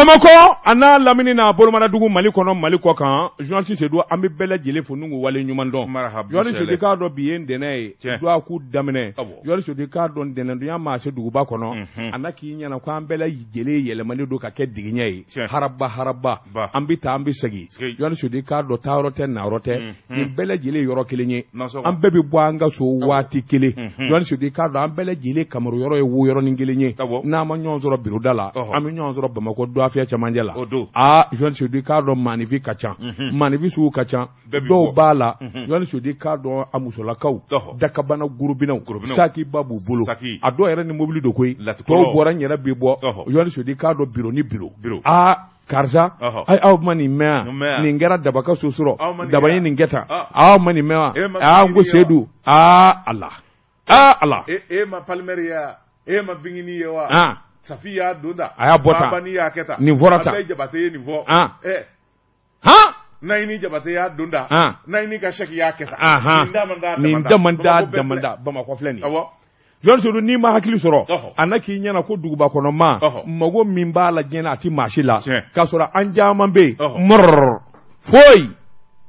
Bamakɔ a n'a lamini n'a bolomanadugu, Mali kɔnɔ, Mali kɔ kan, journaliste Seydou, an bɛ bɛɛ lajɛlen fo n'u wale ɲuman dɔn. Journaliste Seydou, k'a dɔn bi ye ntɛnɛn ye, dɔgɔkun daminɛ. Journaliste Seydou, k'a dɔn ntɛnɛndonya maa se duguba kɔnɔ, a na k'i ɲɛna ko an bɛɛ lajɛlen yɛlɛmalen don ka kɛ digiɲɛ ye, haraba haraba, an bɛ taa, an bɛ segin. Journaliste Seydou, k'a dɔn taayɔrɔ tɛ, nayɔrɔ tɛ, nin bɛɛ lajɛlen yɔrɔ kelen ye. An bɛɛ bɛ bɔ an ka so waati kelen. Journaliste Seydou, k'a dɔn an bɛɛ lajɛlen kamaru yɔrɔ ye wo yɔrɔnin kelen ye. N'an ma ɲɔgɔn sɔrɔ biroda la, an bɛ ɲɔgɔn sɔrɔ Bamakɔ dɔafiyɛ camancɛ la. Aa, journaliste Seydou, k'a dɔn maaninfin ka ca, maaninfin sugu ka ca. Dɔw b'a la, journaliste Seydou, k'a dɔn a musolakaw dakabana gorobinɛw, sakiba b'u bolo, a dɔw yɛrɛ ni mobili don koyi. Tɔw bɔra, n yɛrɛ bɛ bɔ. Journaliste Seydou, k'a dɔn biro ni biro, aa karisa, aw ma nin mɛn wa? Nin kɛra daba ka so sɔrɔ, daba ye nin kɛ tan. Aw ma nin mɛn wa? Aa, n ko Seydou, aa Ala, aa Ala. E ma palimɛri ye wa? E ma bingini ye wa? Safi y'a don da. A y'a bɔ tan. Babani y'a kɛ tan. Nin fɔra tan. Ablaye Jabate ye nin fɔ. Han. Nayini Jabate y'a don da. Nayini ka sɛki y'a kɛ tan. Nin damanda damanda, Bamakɔ filɛ nin ye. Journaliste Seydou, n'i ma hakili sɔrɔ, a na k'i ɲɛna ko duguba kɔnɔ maa mago min b'a la diɲɛ na, a tɛ maa si la, k'a sɔrɔ an caman bɛ yen mɔrɔrɔ foyi.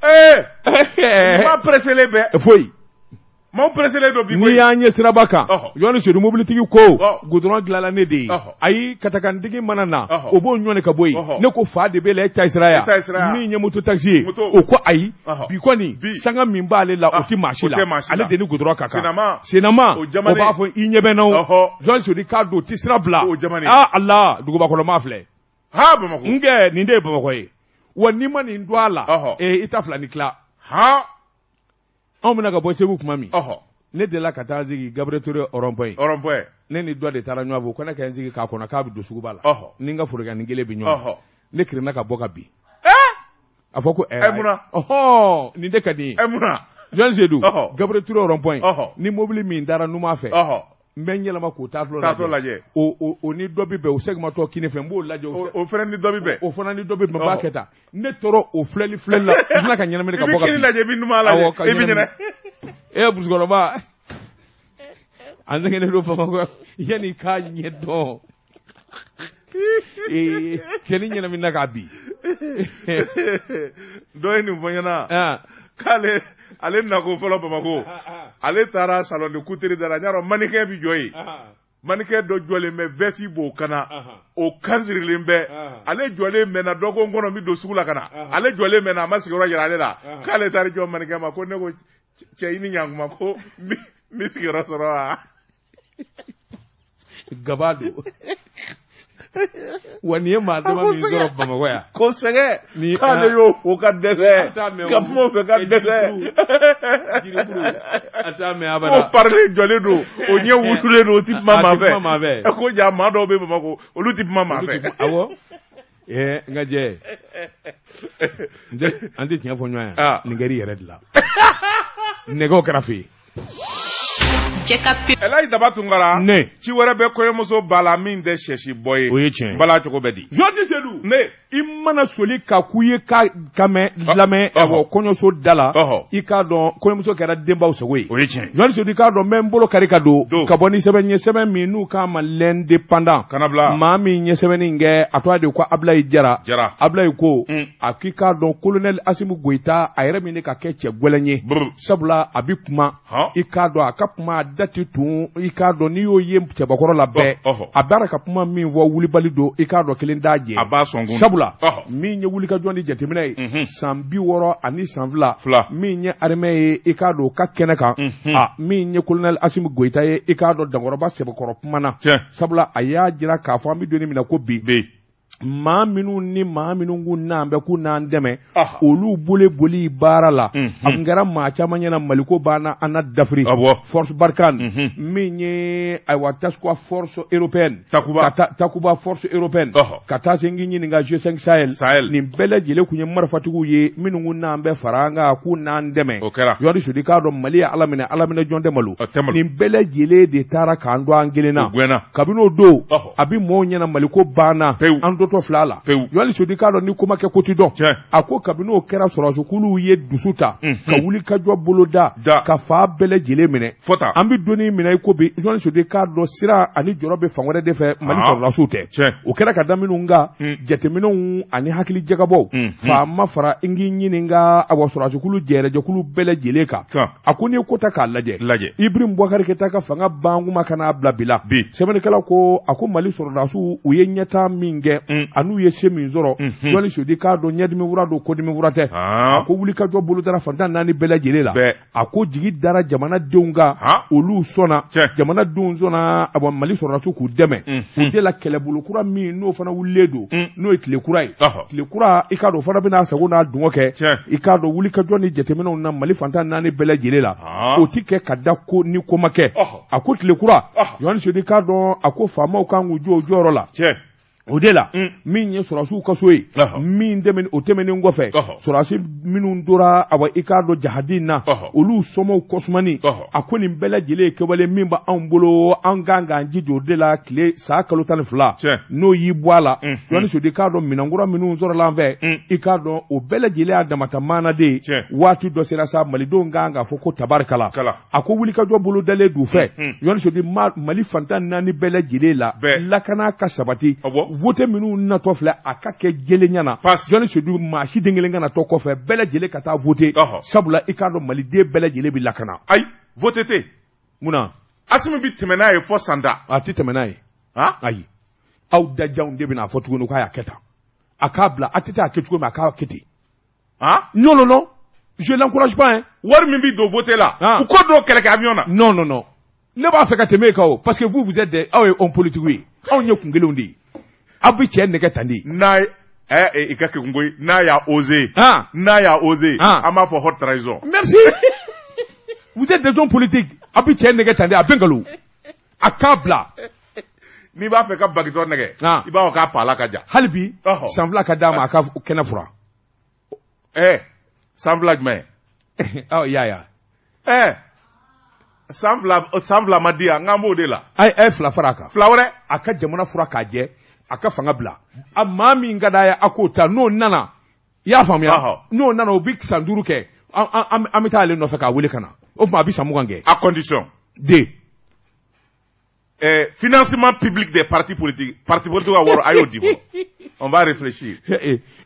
Ee, maa pressélen bɛ. Foyi. Maaw pressélen don bi. N'i y'an ye siraba kan, journaliste Seydou, mobilitigi ko goudron dilanla ne de ye. Ayi, katakantigi mana na, o b'o ɲɔni ka bɔ yen. Ne ko fa de b'e la, e ta sira ya. Min ye moto taxi ye, o ko ayi, bi kɔni sanga min b'ale la, o tɛ maa si la, ale de ni goudron ka kan. Senama, o b'a fɔ i ɲɛ bɛ n na o. Journaliste Seydou, k'a don, o tɛ sira bila. Aa Ala, duguba kɔnɔ maa filɛ. Ha, Bamakɔ. N kɛ nin de ye Bamakɔ ye wa. N'i ma nin don a la, i ta fila ni tila. Anw bɛna ka bɔ Segu tuma min, ne delila ka taa sigi Gabriel Touré rond-point. Rond-point. Ne ni dɔ de taara ɲɔgɔn fɛ, ko ne ka n sigi k'a kɔnɔ k'a bɛ don suguba la, ni n ka forokɛnin kelen bɛ ɲɔgɔn. Ne kirinna ka bɔ ka bin. A fɔ ko munna? Ɔhɔn, nin de ka di n ye. Munna? Journaliste Seydou, Gabriel Touré rond-point, ni mobili min taara numan fɛ, n bɛ n yɛlɛma k'o taatɔ lajɛ. O ni dɔ bɛ bɛn, o segimatɔ kini fɛ, n b'o lajɛ. O fana ni dɔ bɛ bɛn. O fana ni dɔ bɛ bɛn, n b'a kɛ tan. Ne tora o filɛli filɛli la, n tila ka ɲɛnamini ka bɔ ka bin. I bɛ kini lajɛ, i bɛ numan lajɛ, i bɛ ɲinɛ. E burusikɔnɔma, an sɛgɛnnen don Bamakɔ, yanni k'a ɲɛ dɔn, cɛnin ɲɛnaminina k'a bin. Dɔ ye nin fɔ n ɲɛna k'ale ale nako fɔlɔ Bamakɔ, ale taara salon de couture da la, n y'a dɔn mannequin bɛ jɔ yen, mannequin dɔ jɔlen bɛ, veste b'o kana, o kan sirilen bɛ. Ale jɔlen mɛnna, dɔ ko n kɔnɔ, n bɛ don sugu la ka na. Ale jɔlen mɛnna, a ma sigiyɔrɔ yira ale la. K'ale taara jɔ mannequin ma, ko ne ko cɛ, i ni ɲankuma, ko n bɛ sigiyɔrɔ sɔrɔ wa? Gaba don wa. Nin ye maa dama min sɔrɔ Bamakɔ yan. Ko sɛgɛ k'ale y'o fo ka dɛsɛ, ka kuma o fɛ ka dɛsɛ. A t'a mɛn abada. Ko parilen jɔlen don, o ɲɛ wusulen don, o ti kuma maa fɛ. Ko ja maa dɔw bɛ Bamakɔ, olu ti kuma maa fɛ. Awɔ, n ka jɛ, an tɛ tiɲɛ fɔ ɲɔgɔn ye. Nin kɛra i yɛrɛ de la, nɛgɛw kɛrɛfɛ yen. Elayi Daba Tunkara. Ne. Ci wɛrɛ bɛ kɔɲɔmuso ba la min tɛ sɛsi bɔ ye. O ye tiɲɛ ye. Bala cogo bɛ di? Journaliste Seydou. Ne. I mana soli ka k'u ye ka kamɛ lamɛn awɔ kɔɲɔso da la. I k'a dɔn kɔɲɔmuso kɛra denbaw sago ye. O ye tiɲɛ ye. Journaliste Seydou, i k'a dɔn n bɛ n bolo kari ka don. Ka bɔ ni sɛbɛn ye, sɛbɛn min n'u k'a ma L'Indépendant. Kana bila. Maa min ye sɛbɛnni in kɛ, a tɔgɔ de ko Ablaye Jara. Jara. Ablaye ko. A k'i k'a dɔn colonel Asimi Goyita, a yɛrɛ min ka kɛ cɛ gɛlɛn ye. Sabula a bɛ kuma, i k'a dɔn a ka kuma a da tɛ tun. I k'a dɔn n'i y'o ye cɛbakɔrɔ la bɛɛ, a b'a ka kuma min fɔ, wulibali don, i k'a dɔn kelen t'a jɛ. A b'a sɔn. Sabula min ye wulikajɔ ni jateminɛ ye, san 60 ni san 2, min ye armée ye, i k'a dɔn o ka kɛnɛ kan, a min ye colonel Asimi Goyita ye, i k'a dɔn dankɔrɔba sɛbɛkɔrɔ kumana. Sabula a y'a jira k'a fɔ an bɛ don min na ko bi, maa minnu ni maa minnu k'u n'an bɛ k'u n'an dɛmɛ, olu bolo boli baara la, a tun kɛra maa caman ɲɛna Maliko banna, an na dafiri. Force Barkhane, min ye ayiwa Takuba force européenne, Takuba force européenne, ka taa se n k'i ɲininka G5 Sahel, nin bɛɛ lajɛlen tun ye marifatigiw ye minnu k'u n'an bɛ fara an kan k'u n'an dɛmɛ. Journaliste Seydou, k'a dɔn Mali ye Ala minɛ, Ala minɛ jɔn tɛ malo. Nin bɛɛ lajɛlen de taara k'an to an kelen na. Kabini o don, a bɛ mɔɔw ɲɛna Maliko banna, an to bolotɔ filɛ a la. Journaliste Seydou, i k'a dɔn ni ko ma kɛ, ko ti dɔn. A ko kabini o kɛra, sɔrɔdasikuluw ye dusu ta ka wuli ka jɔ boloda ka fan bɛɛ lajɛlen minɛ. An bɛ don min na i ko bi, journaliste Seydou, i k'a dɔn siran ani jɔrɔ bɛ fan wɛrɛ de fɛ, Mali sɔrɔdasiw tɛ. O kɛra ka da minnu kan, jateminɛw ani hakili jagabɔw, faama fara n k'i ɲininka, awa, sɔrɔdasikulu jɛrɛjɛkulu bɛɛ lajɛlen kan. A ko n'i ye ko ta k'a lajɛ, Ibrahim Boubacar Keita ka fanga bankuma ka n'a bila bi la, sɛbɛnnikɛla ko, a ko Mali sɔrɔdasiw, u ye ɲɛtaa min kɛ an'u ye se min sɔrɔ, journaliste Seydou, i k'a dɔn ɲɛdimi fura don, kodimi fura tɛ. A ko wulikajɔ bolodara fan 14 bɛɛ lajɛlen la. A ko jigi dara jamanadenw kan, olu sɔnna, jamanadenw sɔnna, awa, Mali sɔrɔdasiw k'u dɛmɛ. O de la, kɛlɛbolo kura min n'o fana wulilen don, n'o ye tile kura ye, tile kura, i k'a dɔn o fana bɛna sago n'a dungɔ kɛ. I k'a dɔn wulikajɔ ni jateminɛw na Mali fan 14 bɛɛ lajɛlen la, o ti kɛ ka da ko ni ko ma kɛ. A ko tile kura, journaliste Seydou, i k'a dɔn, a ko faamaw kan k'u jɔ u jɔyɔrɔ la. O de la, min ye sɔrɔdasiw ka so ye, min o tɛmɛnen kɔfɛ, sɔrɔdasi minnu tora, awa, i k'a dɔn jahadi na, olu somɔgɔw kɔsumani, a ko nin bɛɛ lajɛlen ye kɛwale min bɛ anw bolo, an kan k'an jija o de la. Tile san kalo 12, n'o y'i bɔ a la, journaliste Seydou, i k'a dɔn minɛnkura minnu sɔrɔla an fɛ, i k'a dɔn o bɛɛ lajɛlen y'a damata maana de ye. Waati dɔ sera sa, malidenw kan k'a fɔ ko tabarikala. A ko wulikajɔ bolo dalen d'u fɛ, journaliste Seydou, Mali fan 14 bɛɛ lajɛlen la, lakana ka sabati, vote minnu natɔ filɛ, a ka kɛ jɛlenya na. Journaliste Seydou, maa si den kelen kana to kɔfɛ, bɛɛ lajɛlen ka taa vote, sabula i k'a dɔn maliden bɛɛ lajɛlen bɛ lakana. Ayi, vote tɛ. Mun na? Asimi bɛ tɛmɛ n'a ye fɔ san 10. A tɛ tɛmɛ n'a ye. Ayi, aw dajanw de bɛna a fɔ tuguni k'a y'a kɛ tan, a k'a bila a tɛ taa a kɛ cogo min, a k'a kɛ ten. Non, non, non, je l'encourage pas, hein. Wari min bɛ don vote la, u k'o don kɛlɛkɛ avion na. Non, non, non, ne b'a fɛ ka tɛmɛ e kan o, parce que vous, vous êtes des, aw ye homme politique ye, anw ye kun kelenw de ye, aw bɛ cɛ nɛgɛ tan de. N'a ye i ka kekun koyi, n'a y'a osé, n'a y'a osé, an b'a fɔ haute trahison. Merci. Vous êtes des hommes politiques, aw bɛ cɛ nɛgɛ tan de, a bɛ nkalon, a k'a bila. N'i b'a fɛ ka bagitɔ nɛgɛ, i b'a fɔ k'a pala ka jan. Hali bi, san 2 ka d'a ma, a ka kɛnɛ fura. San 2 jumɛn? Ɔ, i y'a ye. San 2, san 2 ma di yan, n k'an b'o de la. A ye 2 fara a kan. 2 wɛrɛ. A ka jamana fura k'a jɛ, a ka fanga bila, a maa min ka d'a ye, a k'o ta. N'o nana, i y'a faamuya, n'o nana, o bɛ san 5 kɛ, an bɛ taa ale nɔfɛ k'a wele ka na. O tuma a bɛ san 20 kɛ. À condition. De. Financement public des partis politiques, partis politiques ka wari, a y'o di fɔlɔ, on va réfléchir.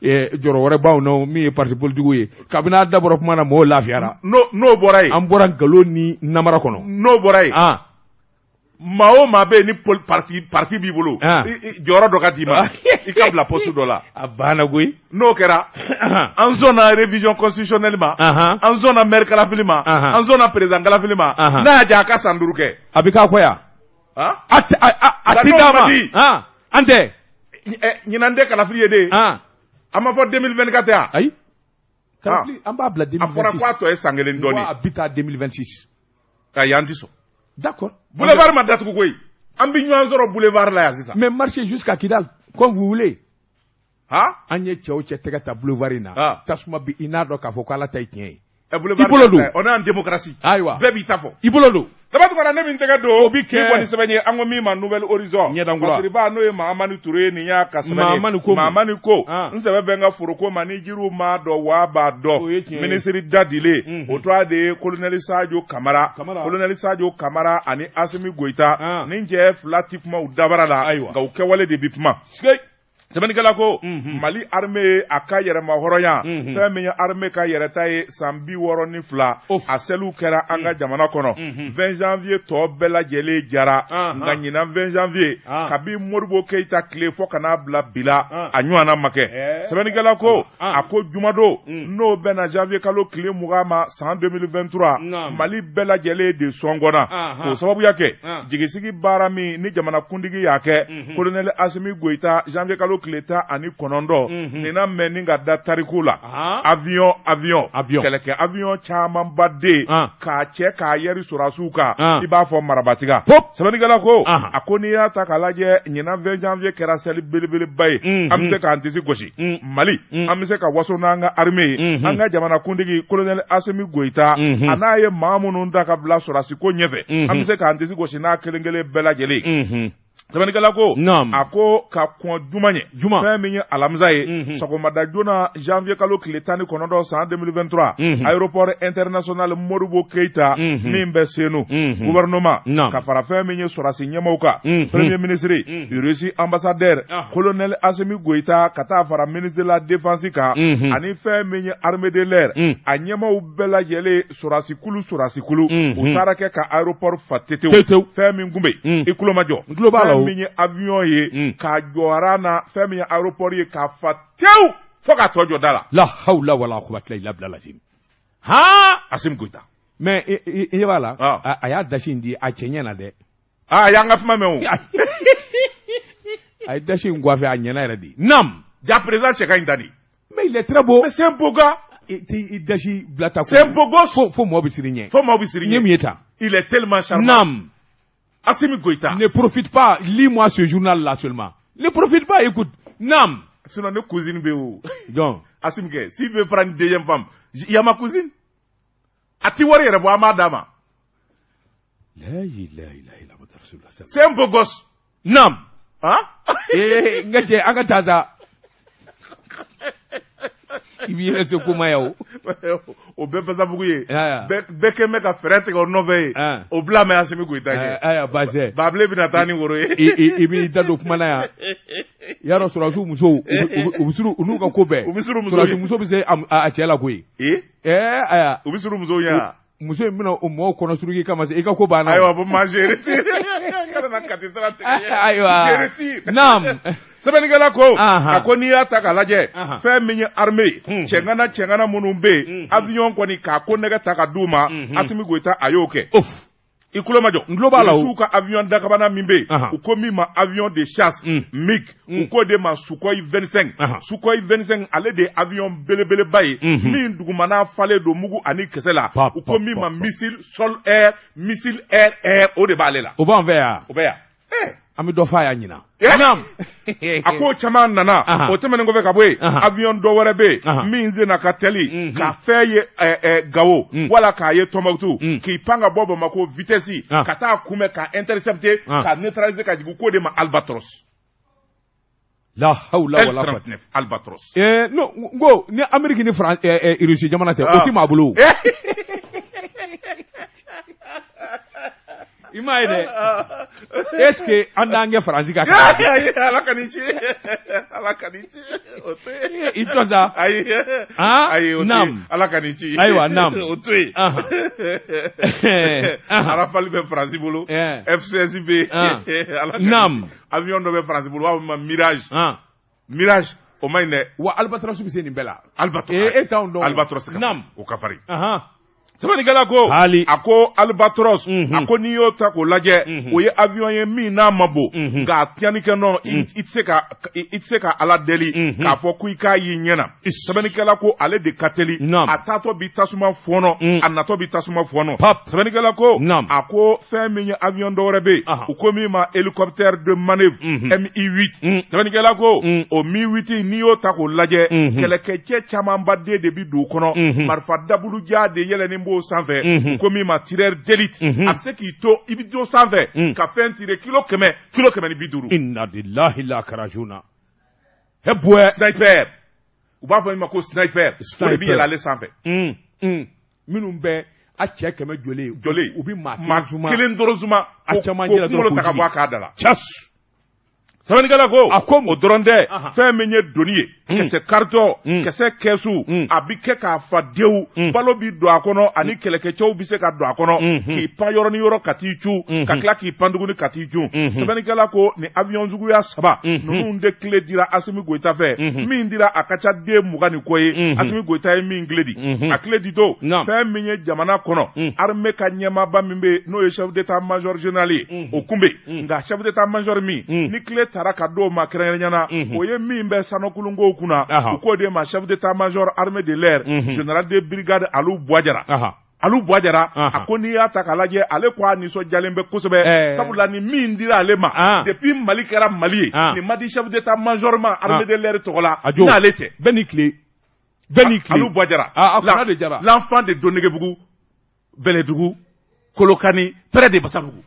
Jɔrɔ wɛrɛ b'anw na, min ye parti politique ye, kabini a dabɔra kuma na, mɔgɔw lafiyara. N'o bɔra yen. An bɔra nkalon ni namara kɔnɔ. N'o bɔra yen, maa o maa bɛ yen ni parti b'i bolo, jɔyɔrɔ dɔ ka d'i ma, i ka bila poste dɔ la. A banna koyi. N'o kɛra, an sɔnna révision constitutionnelle ma, an sɔnna maire kalafili ma, an sɔnna président kalafili ma, n'a y'a diya, a ka san 5 kɛ. A bɛ k'a kɔ yan. A ti d'a ma, an tɛ. Ɲinan tɛ kalafili ye de, a ma fɔ 2024 yan. Ayi, kalafili, an b'a bila 2026. A fɔra k'a tɔ ye san 1 dɔɔnin. A bɛ taa 2026. Ayi, an ti sɔn. D'accord. Boulevard ma datugu koyi, an bɛ ɲɔgɔn sɔrɔ boulevard la yan sisan. Mais marchez jusqu'à Kidal comme vous voulez. Han. An ye cɛw cɛ tɛgɛ ta boulevard in na, tasuma bi, i n'a dɔn k'a fɔ ko Ala ta ye tiɲɛ ye. I bolo don. On est en démocratie. Ayiwa. Bɛɛ b'i ta fɔ. I bolo don. Daba Tunkara, ne min tɛgɛ don. O bi kɛ. Ni bɔ ni sɛbɛn ye, an ko min ma Nouvel Horizon. Ɲɛdankura. Masiriba, n'o ye Mahamani Ture ye, nin y'a ka sɛbɛn ye. Mahamani ko. Mahamani ko. N sɛbɛ bɛ n ka foroko ma, ni jiriw m'a dɔn, waa b'a dɔn. O ye tiɲɛ ye. Minisiri dadilen. O tɔgɔ de ye colonel Sadio Kamara. Colonel Sadio Kamara ani Asimi Goyita. Nin cɛ fila ti kuma u dabara la. Ayiwa. Nka u kɛwale de bi kuma. Sɛbɛnnikɛla ko Mali armée, a ka yɛrɛma hɔrɔnya, fɛn min ye armée ka yɛrɛta ye, san 62, a seliw kɛra an ka jamana kɔnɔ. 20 janvier tɔ bɛɛ lajɛlen jara, nka ɲinan 20 janvier, kabi Modibo Keyita tile fɔ ka n'a bila bi la, a ɲɔgɔnna ma kɛ. Sɛbɛnnikɛla ko, a ko jumadon, n'o bɛnna janvier kalo tile 20 ma san 2023, Mali bɛɛ lajɛlen de sɔngɔnna, k'o sababuya kɛ jigisigi baara min ni jamanakuntigi y'a kɛ, colonel Asimi Goyita, janvier kalo tile 19, nin na mɛn ni ka da tariku la. Avion, avion, kɛlɛkɛ avion camanba den k'a cɛ k'a yɛri sɔrɔdasiw kan, i b'a fɔ marabatiga. Sɛbɛnnikɛla ko, a ko n'i y'a ta k'a lajɛ, ɲinan 20 janvier kɛra seli belebeleba ye. An bɛ se k'an disi gosi Mali, an bɛ se ka waso n'an ka armée ye. An ka jamanakuntigi colonel Asimi Goyita, a n'a ye maa minnu ta ka bila sɔrɔdasi ko ɲɛfɛ, an bɛ se k'an disi gosi n'a kelen kelen bɛɛ lajɛlen. Sɛbɛnnikɛla ko Naam. a ko ka kɔn juma ɲɛ Juma. fɛn min ye alamisa ye sɔgɔmada joona janvier kalo tile 19 san 2023 aéroport international Modibo Keita min bɛ Senu gouvernement Naam. ka fara fɛn min ye sɔrɔdasi ɲɛmaaw kan premier ministre Russie ambassadeur colonel Assimi Goïta ka taa fara ministre de la défense kan ani fɛn min ye armée de l'air a ɲɛmaaw bɛɛ lajɛlen sɔrɔdasi kulu sɔrɔdasi kulu u taara kɛ ka aéroport fa tetew Tetew. fɛn min tun bɛ yen i tulo majɔ N tulo b'a la o. fɛn min ye avion ye k'a jɔra na fɛn min ye aéroport ye k'a fa tewu fo k'a tɔ jɔ da la La hawla wala quwwata illa billah lazim. Ha! Assimi Goïta Mais i ɲɛ b'a la, Ah. a y'a dasi in di a cɛ ɲɛ na dɛ. aa a y'an ka kuma mɛn o A ye dasi in coiffé a ɲɛna yɛrɛ de. Nam. ja président cɛ ka ɲi tan de Mais il est très beau. mais c'est un beau gars I t'i i dasi bila ta c'est un beau gosse Fo mɔgɔ bɛ siran i ɲɛ. fo maaw bɛ siran N ye i mun ɲɛ ye tan? il est tellement charmant Nam. Assimi Goïta Ne profite pas, lis-moi ce journal-là seulement. Ne profite pas, écoute. Nam. sinon ne cousine bɛ yen o Donc, Assimi kɛ s'il veut prendre une deuxième femme il y a ma cousine a ti wari yɛrɛ bɔ an b'a d'a ma La ilaha illa Allah Rasulullah. c'est un beau gosse Nam. hein Eh, n ka cɛ, an ka taa sa. I b'i yɛrɛ se ko ma yan o. o bɛɛ basabugu ye Aya. bɛɛ kɛ bɛ ka fɛɛrɛ tigɛ o nɔfɛ ye Ah. o bila mɛ Assimi Goïta Eh, ɲɛ Aya, baasi tɛ. Babilen bɛna taa ni woro ye I b'i da don kuma na yan. Yarɔ sɔrɔdasiw musow, u bɛ suru u n'u ka ko bɛɛ. U bɛ suru musow Sɔrɔdasi ye. muso bɛ se a cɛ la koyi. ee Eh, aya. u bɛ suru musow ɲɛ wa Muso in bɛna o mɔgɔw kɔnɔ suruki kama se i ka ko banna. ayiwa bon ma je retire kana na kati sira tigɛ Ayiwa. je retire Naam. sɛbɛnnikɛla ko Ahan. a ko n'i y'a ta k'a lajɛ Ahan. fɛn min ye armée ye cɛŋana cɛŋana minnu bɛ yen avion kɔni k'a ko nɛgɛ ta ka d'u ma Assimi Goïta a y'o kɛ Of. i tulo ma jɔ N tulo b'a la o. Rusiw ka avion dakabana min bɛ yen Ahan. u ko min ma avion de chasse MiG u k'o de ma Sukhoi 25 Ahan. Sukhoi 25 ale de ye avion belebeleba ye min dugumana falen don mugu ani kisɛ la Pa, u pa, ko min pa, ma pa. missile sol air missile air air o de b'ale la O b'an fɛ yan. o bɛ yan Eh, An bɛ dɔ f'a y'a ɲina. Eh? Naam. a ko caman nana Ahan. o tɛmɛnen kɔfɛ ka bɔ yen Ahan. avion dɔ wɛrɛ bɛ Ahan. yen min senna ka teli ka fɛn ye Gawo wala k'a ye Tɔnbukutu k'i pan ka bɔ Bamakɔ vitesse ka taa kunbɛn ka intercepter ka neutraliser ka jigin k'o de ma Albatros La hawla wala quwwata. L39 Albatros Eh, non, n ko ni Amérique ni France Russie jamana tɛ, o ti maa bolo o. I m'a ye dɛ. Est ce que an t'an kɛ Faransi ka kan? Ayi, ala ka n'i ci ala ka n'i ci o to yen I tɔ sa. ayi Ah, ayi o to yen naam. ala ka n'i ci Ayiwa, naam. o to yen Ahan. Ahan. Rafale bɛ Faransi bolo Eh. F16 bɛ Ah. yen ala ka n'i Naam. ci. avion dɔ bɛ Faransi bolo u b'a fɔ min ma Mirage Ah. Mirage o ma ɲi dɛ Wa Albatros bɛ se nin bɛɛ la. Albatros Eh, e t'anw dɔn o. Albatros ka Naam. farin o ka farin Ahan. sɛbɛnnikɛla ko Hali. a ko Albatros a ko n'i y'o ta k'o lajɛ o ye avion ye min n'a ma bon nka a tiɲɛnikɛ nɔ i tɛ se ka i tɛ se ka ala deli k'a fɔ ko i k'a y'i ɲɛ na sɛbɛnnikɛla ko ale de ka teli Naam. a taatɔ bi tasuma fɔɔnɔ a natɔ bi tasuma fɔɔnɔ Pap. sɛbɛnnikɛla ko Naam. a ko fɛn min ye avion dɔ wɛrɛ bɛ yen Ahan. u ko min ma hélicoptère de manœuvre Mi-8 sɛbɛnnikɛla ko o Mi-8 n'i y'o ta k'o lajɛ kɛlɛkɛcɛ camanba den de bi don o kɔnɔ marifa dabuluja de yɛlɛnnen b'o sanfɛ u ko min ma tireur d'élite a bɛ se k'i to i bɛ to sanfɛ ka fɛn tirer kilo 100 kilo 150 Inna lillahi la karajuna. He buwɛ. sniper u b'a fɔ min ma ko sniper o de bɛ Sniper. yɛlɛ ale sanfɛ Minnu bɛ a cɛ 100 jɔlen. Jɔlen. U bɛ maa maa kelen zuma. kelen dɔrɔn zuma A ko camancɛ ko la dɔrɔn kunkolo k'o ta ka jigin. bɔ a k'a da la Cas. sɛbɛnnikɛla ko A ko mun? o dɔrɔn tɛ Ahan. fɛn min ye doni ye kisɛ karitɔ kisɛ kɛsu a bi kɛ k'a fa dewu balo bi don a kɔnɔ ani kɛlɛkɛcɛw bi se ka don a kɔnɔ k'i pan yɔrɔ ni yɔrɔ ka t'i cu ka tila k'i pan tuguni ka t'i cun sɛbɛnnikɛla ko nin avion suguya saba ninnu de tile dira Assimi Goïta fɛ min dira a ka ca den 20 ni kɔ ye Assimi Goïta ye min tile di a tile di don Naam. fɛn min ye jamana kɔnɔ armée ka ɲɛmaaba min bɛ yen n'o ye chef d'état major général ye o kun bɛ yen nka chef d'état major min ni tile taara ka d'o ma kɛrɛnkɛrɛnnenya na o ye min bɛ sanokulunkow kunna Ahan. u k'o de ma chef d'état major armée de l'air général de brigade Alou Bouadjara Ahan. Alou Bouadjara Ahan. a ko n'i y'a ta k'a lajɛ ale ko a nisɔndiyalen bɛ kosɛbɛ Eh. sabula ni min dira ale ma Ah. depuis Mali kɛra Mali ye Ah. nin ma di chef d'état major ma armée de l'air tɔgɔ la A jo. n'ale tɛ Bɛɛ ni tile. Bɛɛ ni tile. Alou Bouadjara Ah, a kunna de jara. l'enfant de Donegebugu Bɛlɛdugu Kolokani près de Basabugu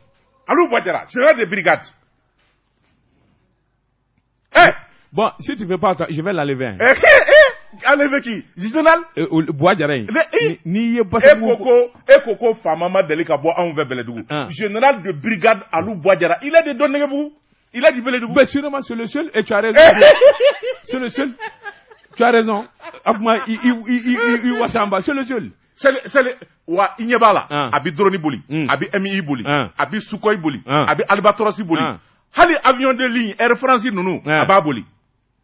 Alou Bouadjara général de brigade Bon, si tu fais pas, je vais l'enlever. Enlever qui? Général Buwa Jara in. N'i ye Basabugu. E ko faama ma deli ka bɔ anw fɛ Bɛlɛdugu. Général de brigade Alou Buwa Jara, il est de Dɔnɛgɛbugu. Il est du Bɛlɛdugu. Mais sûrement c'est le seul et tu as raison. C'est le seul. Tu as raison. Akuma i wasamba, c'est le seul. C'est le wa i ɲɛ b'a la. A bɛ drone boli. A bɛ MI boli. A bɛ Sukhoi boli. A bɛ Albatros boli. Hali avion de ligne Air France ninnu, a b'a boli.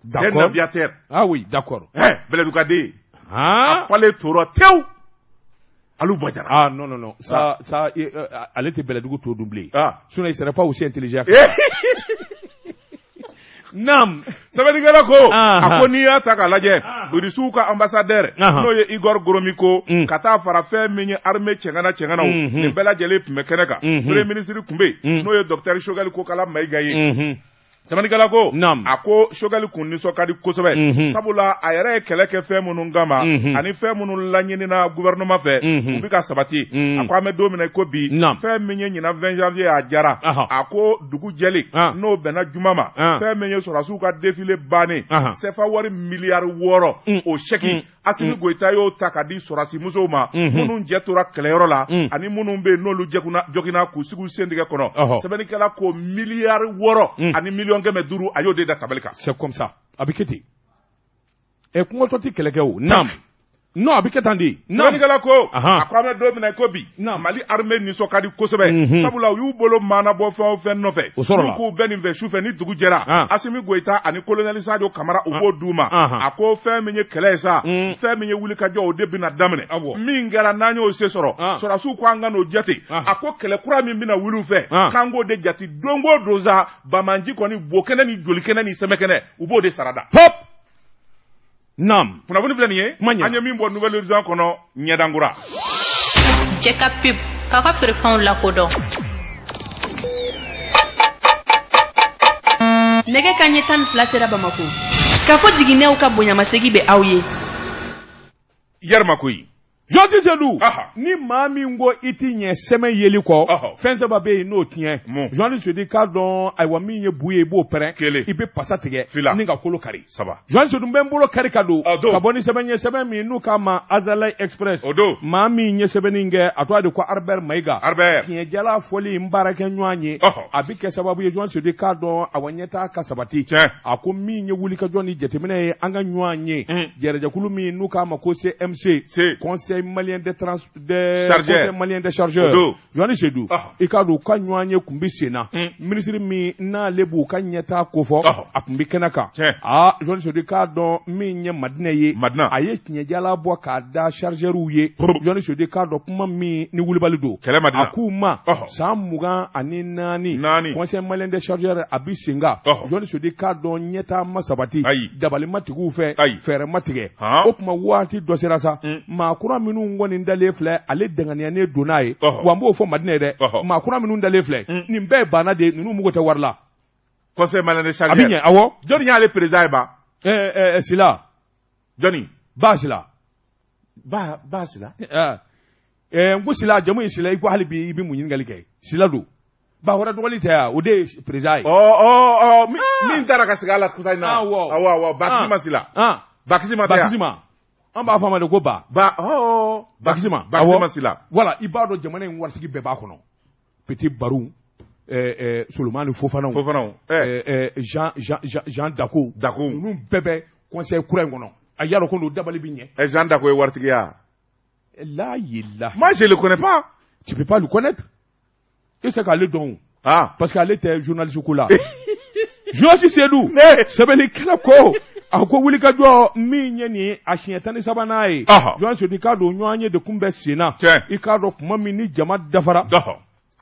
C'est un aviateur. Ah oui, d'accord. Eh, Bɛlɛdugukaden. A falen tora tewu. Alou Buwa Jara. Ah non, non, non. Ça, ale tɛ Bɛlɛdugu to dun bilen. Sinon, il serait pas aussi intelligent. Naam. Sɛbɛnnikɛla ko, a ko n'i y'a ta k'a lajɛ, Irisiw ka ambassadeur, n'o ye Igor Gromyko, ka taa fara fɛn min ye armée cɛŋana cɛŋanaw, nin bɛɛ lajɛlen tun bɛ kɛnɛ kan. Premier ministre tun bɛ yen, n'o ye docteur Choguel Kokala Maïga ye. Sɛbɛnnikɛla ko, a ko Choguel kun nisɔn ka di kosɛbɛ, sabula a yɛrɛ ye kɛlɛ kɛ fɛn minnu kama ani fɛn minnu laɲinina gouvernement fɛ, u bɛ ka sabati. A ko an bɛ don min na i ko bi, fɛn min ye ɲinan 20 janvier, a jara. A ko dugu jɛlen, n'o bɛnna juma ma, fɛn min ye sɔrɔdasiw ka défilé bannen, CFA wari miliyari 6, o chèque, Asimi Goyita y'o ta ka di sɔrɔdasi musow ma minnu jɛ tora kɛlɛyɔrɔ la ani minnu bɛ yen n'olu jogina k'u sigi u sen tigɛ kɔnɔ. Sɛbɛnnikɛla ko miliyari 6 ani miliyɔn 500, a y'o de da tabali kan. C'est comme ça. A bɛ kɛ ten. Ɛ, kɔngɔtɔ tɛ kɛlɛ kɛ o. Naam. Non, a bɛ kɛ tan de. Naam. Sɛbɛnnikɛla ko, a ko an bɛ don min na i ko bi, Mali armée nisɔn ka di kosɛbɛ, sabula u y'u bolo maanabɔ fɛn o fɛn nɔfɛ, O sɔrɔla. n'u k'u bɛ nin fɛ sufɛ ni dugu jɛra, Asimi Goyita ani colonel Sadio Kamara, u b'o d'u ma. A ko fɛn min ye kɛlɛ ye sa, fɛn min ye wulikajɔ, o de bɛna daminɛ. Min kɛra n'an y'o se sɔrɔ, sɔrɔdasiw ko an ka n'o jate. A ko kɛlɛ kura min bɛna wuli u fɛ, k'an k'o de jate don o don sa, bamanji kɔni, bokɛnɛ ni jolikɛnɛ ni sɛmɛkɛnɛ, u b'o de sarada. Hop. Naam. Kunnafoni filɛ nin ye. Kuma ɲɛna. An ye min bɔ Nouvel Horizon kɔnɔ ɲɛdankura. Cɛ ka pub k'aw ka feerefɛnw lakodɔn. Nɛgɛ ka ɲɛ 12 sera Bamako k'a fɔ jiginɛw ka bonyamasegi bɛ aw ye. Yɛrɛma koyi. Jɔnti Sedu, ni maa min ko i ti ɲɛ sɛmɛ yeli kɔ, fɛn saba bɛ yen n'o tiɲɛ. Mun? Jɔnti Sedu k'a dɔn, ayiwa, min ye bu ye, i b'o pɛrɛn. Kelen. I bɛ pasa tigɛ. Fila. Ni ka kolo kari. Saba. Jɔnti Sedu, n bɛ n bolo kari ka don. A don. Ka bɔ ni sɛbɛn ye, sɛbɛn min n'u k'a ma Azalaï Express. O don. Maa min ye sɛbɛnni kɛ, a tɔgɔ de ko Albert Maïga. Albert. Tiɲɛjala fɔli n baarakɛ ɲɔgɔn ye. A bɛ kɛ sababu ye, Jɔnti Sedu k'a dɔn, awa, ɲɛtaa ka sabati. A ko min ye wulikajɔ ni jateminɛ ye, an ka ɲɔgɔn ye. Jɛrɛjɛkulu min n'u k'a ma ko CMC. C. Conseil malien des trans des Chargeurs. Conseil malien des chargeurs. O don. Jɔnni Sedu, i k'a dɔn u ka ɲɔgɔn ye kun bɛ sen na. Minisiri min n'ale b'u ka ɲɛtaa kofɔ, a tun bɛ kɛnɛ kan. Aa, Jɔnni Sedu k'a dɔn min ye Madinɛ ye. Madina. A ye tiɲɛjala bɔ k'a da chargeurs ye. Jɔnni Sedu k'a dɔn kuma min ni wulibali don. Kɛlɛ Madina. A k'u ma san 24. Naani. Conseil malien des chargeurs a bɛ sen kan. Jɔnni Sedu k'a dɔn ɲɛtaa ma sabati. Ayi. Dabali ma tigɛ u fɛ. Ayi. Fɛɛrɛ ma tigɛ. O tuma waati dɔ sera sa. Maa kura minnu kɔni dalen filɛ, ale danganiyanen don n'a ye. Wa n b'o fɔ Madinɛ ye dɛ. Maa kura minnu dalen filɛ, nin bɛɛ ye banna de ye, ninnu mago tɛ wari la. Conseil malien des A bɛ chargeurs. ɲɛ, awɔ. Jɔnni y'ale président ye ba? Ɛɛ Sila. Jɔnni? Ba Sila. Ba Sila. Ɛɛ n ko Sila, jamu ye Sila, i ko hali bi i bɛ mun ɲininkali kɛ? Sila don. Ba wɛrɛ dɔgɔli tɛ yan, o de ye président ye. Ɔ ɔ ɔ min taara ka segin a la kusa in na. Awɔ. Awɔ, Bakisima Sila. Bakisima tɛ yan. Bakisima. An b'a fɔ a ma de ko Ba. Ba ɔ. Bakisima. Bakisima Sila. Voilà, i b'a dɔn jamana in waritigi bɛɛ b'a kɔnɔ. Petit Barou, Solomani Fofanaw. Fofanaw. Jean Jean Jean Jean Dako. Dako. Ninnu bɛɛ bɛ conseil kura in kɔnɔ. A y'a dɔn ko n'o dabali bɛ ɲɛ. Ɛ, Jean Dako ye waritigi ya? La yila. Moi, je le connais pas. Tu peux pas le connaître. I se k'ale dɔn o. Parce que ale tɛ journaliste ko la. Journaliste Seydou. Sɛbɛnnikɛla ko a ko wulikajɔ min ye nin ye, a siɲɛ 13nan ye. Journaliste Seydou k'a dɔn ɲɔgɔn ye de kun bɛ sen na. I k'a dɔn kuma min ni jama dafara.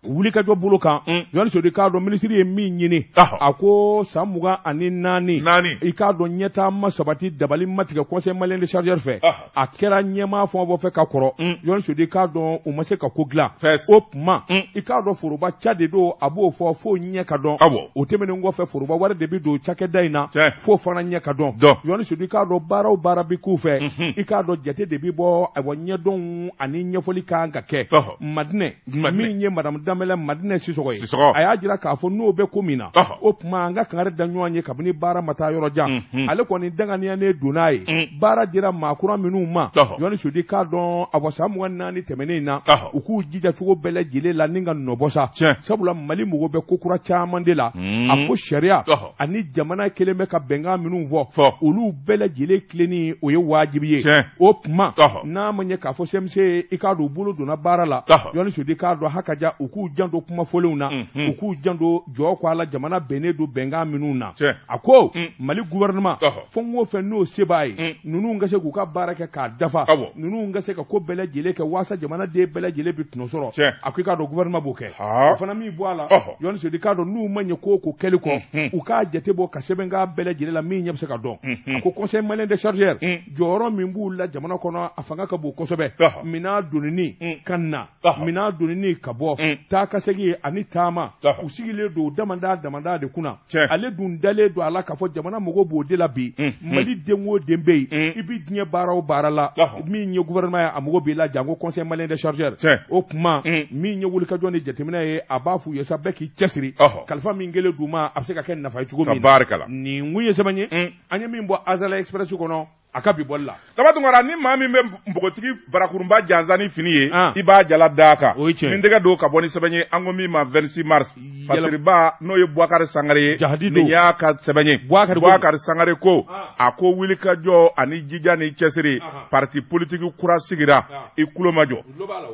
Wulikajɔ bolo kan, Journaliste Seydou k'a dɔn minisiri ye min ɲini. A ko san 24. Naani. I k'a dɔn ɲɛtaa ma sabati, dabali ma tigɛ conseil malien de chargeur fɛ. A kɛra ɲɛmaa fɛn o fɛn fɛ ka kɔrɔ. Journaliste Seydou k'a dɔn u ma se ka ko dilan. O tuma i k'a dɔn foroba ca de don, a b'o fɔ fo ɲɛ ka dɔn. O tɛmɛnen kɔfɛ, foroba wari de bɛ don cakɛda in na. Fo fana ɲɛ ka dɔn. Journaliste Seydou k'a dɔn baara o baara bɛ k'u fɛ. I k'a dɔn jate de bɛ bɔ, ayiwa, ɲɛdɔnw ani ɲɛfɔli kan ka kɛ. Madinɛ min ye madame Danbɛlɛ Madinɛ Sisɔgɔ ye, a y'a jira k'a fɔ n'o bɛ ko min na, o tuma an ka kangari da ɲɔgɔn ye kabini baara ma taa yɔrɔ jan. Ale kɔni danganiyanen don n'a ye, baara dira maa kura minnu ma, Jɔni Sodi k'a dɔn a san 24 tɛmɛnen in na, u k'u jija cogo bɛɛ lajɛlen la ni ka nɔbɔ sa, sabula Mali mago bɛ ko kura caman de la. A ko sariya ani jamana kelen bɛ ka bɛnkan minnu fɔ, olu bɛɛ lajɛlen tilenni o ye wajibi ye. O tuma n'a ma ɲɛ k'a fɔ CMC, i k'a dɔn u bolo donna baara la, Jɔni Sodi k'a dɔn ha ka ja u k'u janto kuma fɔlenw na, u k'u janto jɔ ko a la jamana bɛnnen don bɛnkan minnu na. A ko Mali gouvernement fɛn o fɛn n'o se b'a ye, ninnu ka se k'u ka baara kɛ k'a dafa, ninnu ka se ka ko bɛɛ lajɛlen kɛ waasa jamanaden bɛɛ lajɛlen bɛ tɔnɔ sɔrɔ. A ko i k'a dɔn gouvernement b'o kɛ. O fana min bɔ a la, Jɔni Sodi k'a dɔn n'u ma ɲɛ ko o ko kɛli kɔ, u k'a jate bɔ ka sɛbɛn k'a bɛɛ lajɛlen la min ɲɛ bɛ se ka dɔn. A ko Conseil malien des chargeurs, jɔyɔrɔ min b'u la jamana kɔnɔ, a fanga ka bon kosɛbɛ. Minɛn donini ka na, minɛn donini ka bɔ, taa ka segin ani taama, u sigilen don damanda damanda de kunna. Ale dun dalen don a la k'a fɔ jamana mago b'o de la bi. Mali den o den bɛ yen, i bɛ diɲɛ baara o baara la, min ye gouvernement ye, a mago b'i la, janko Conseil malien des chargeurs. O tuma min ye wulikajɔ ni jateminɛ ye, a b'a f'u ye sa, bɛɛ k'i cɛsiri, kalifa min kɛlen d'u ma, a bɛ se ka kɛ nafa ye cogo min na. Nin kun ye sɛbɛn ye an ye min bɔ Azalaï Express kɔnɔ a ka bi bɔli la. Daba Tunkara, ni maa min bɛ npogotigi barakurunba jansa ni fini ye, i b'a jala d'a kan. Ni tɛgɛ don ka bɔ ni sɛbɛn ye an ko min ma 26 mars, fasiriba n'o ye Bubakari Sangare ye, nin y'a ka sɛbɛn ye. Bubakari Sangare ko a ko wulikajɔ ani jija ni cɛsiri, parti politique kura sigira, i kulo majɔ,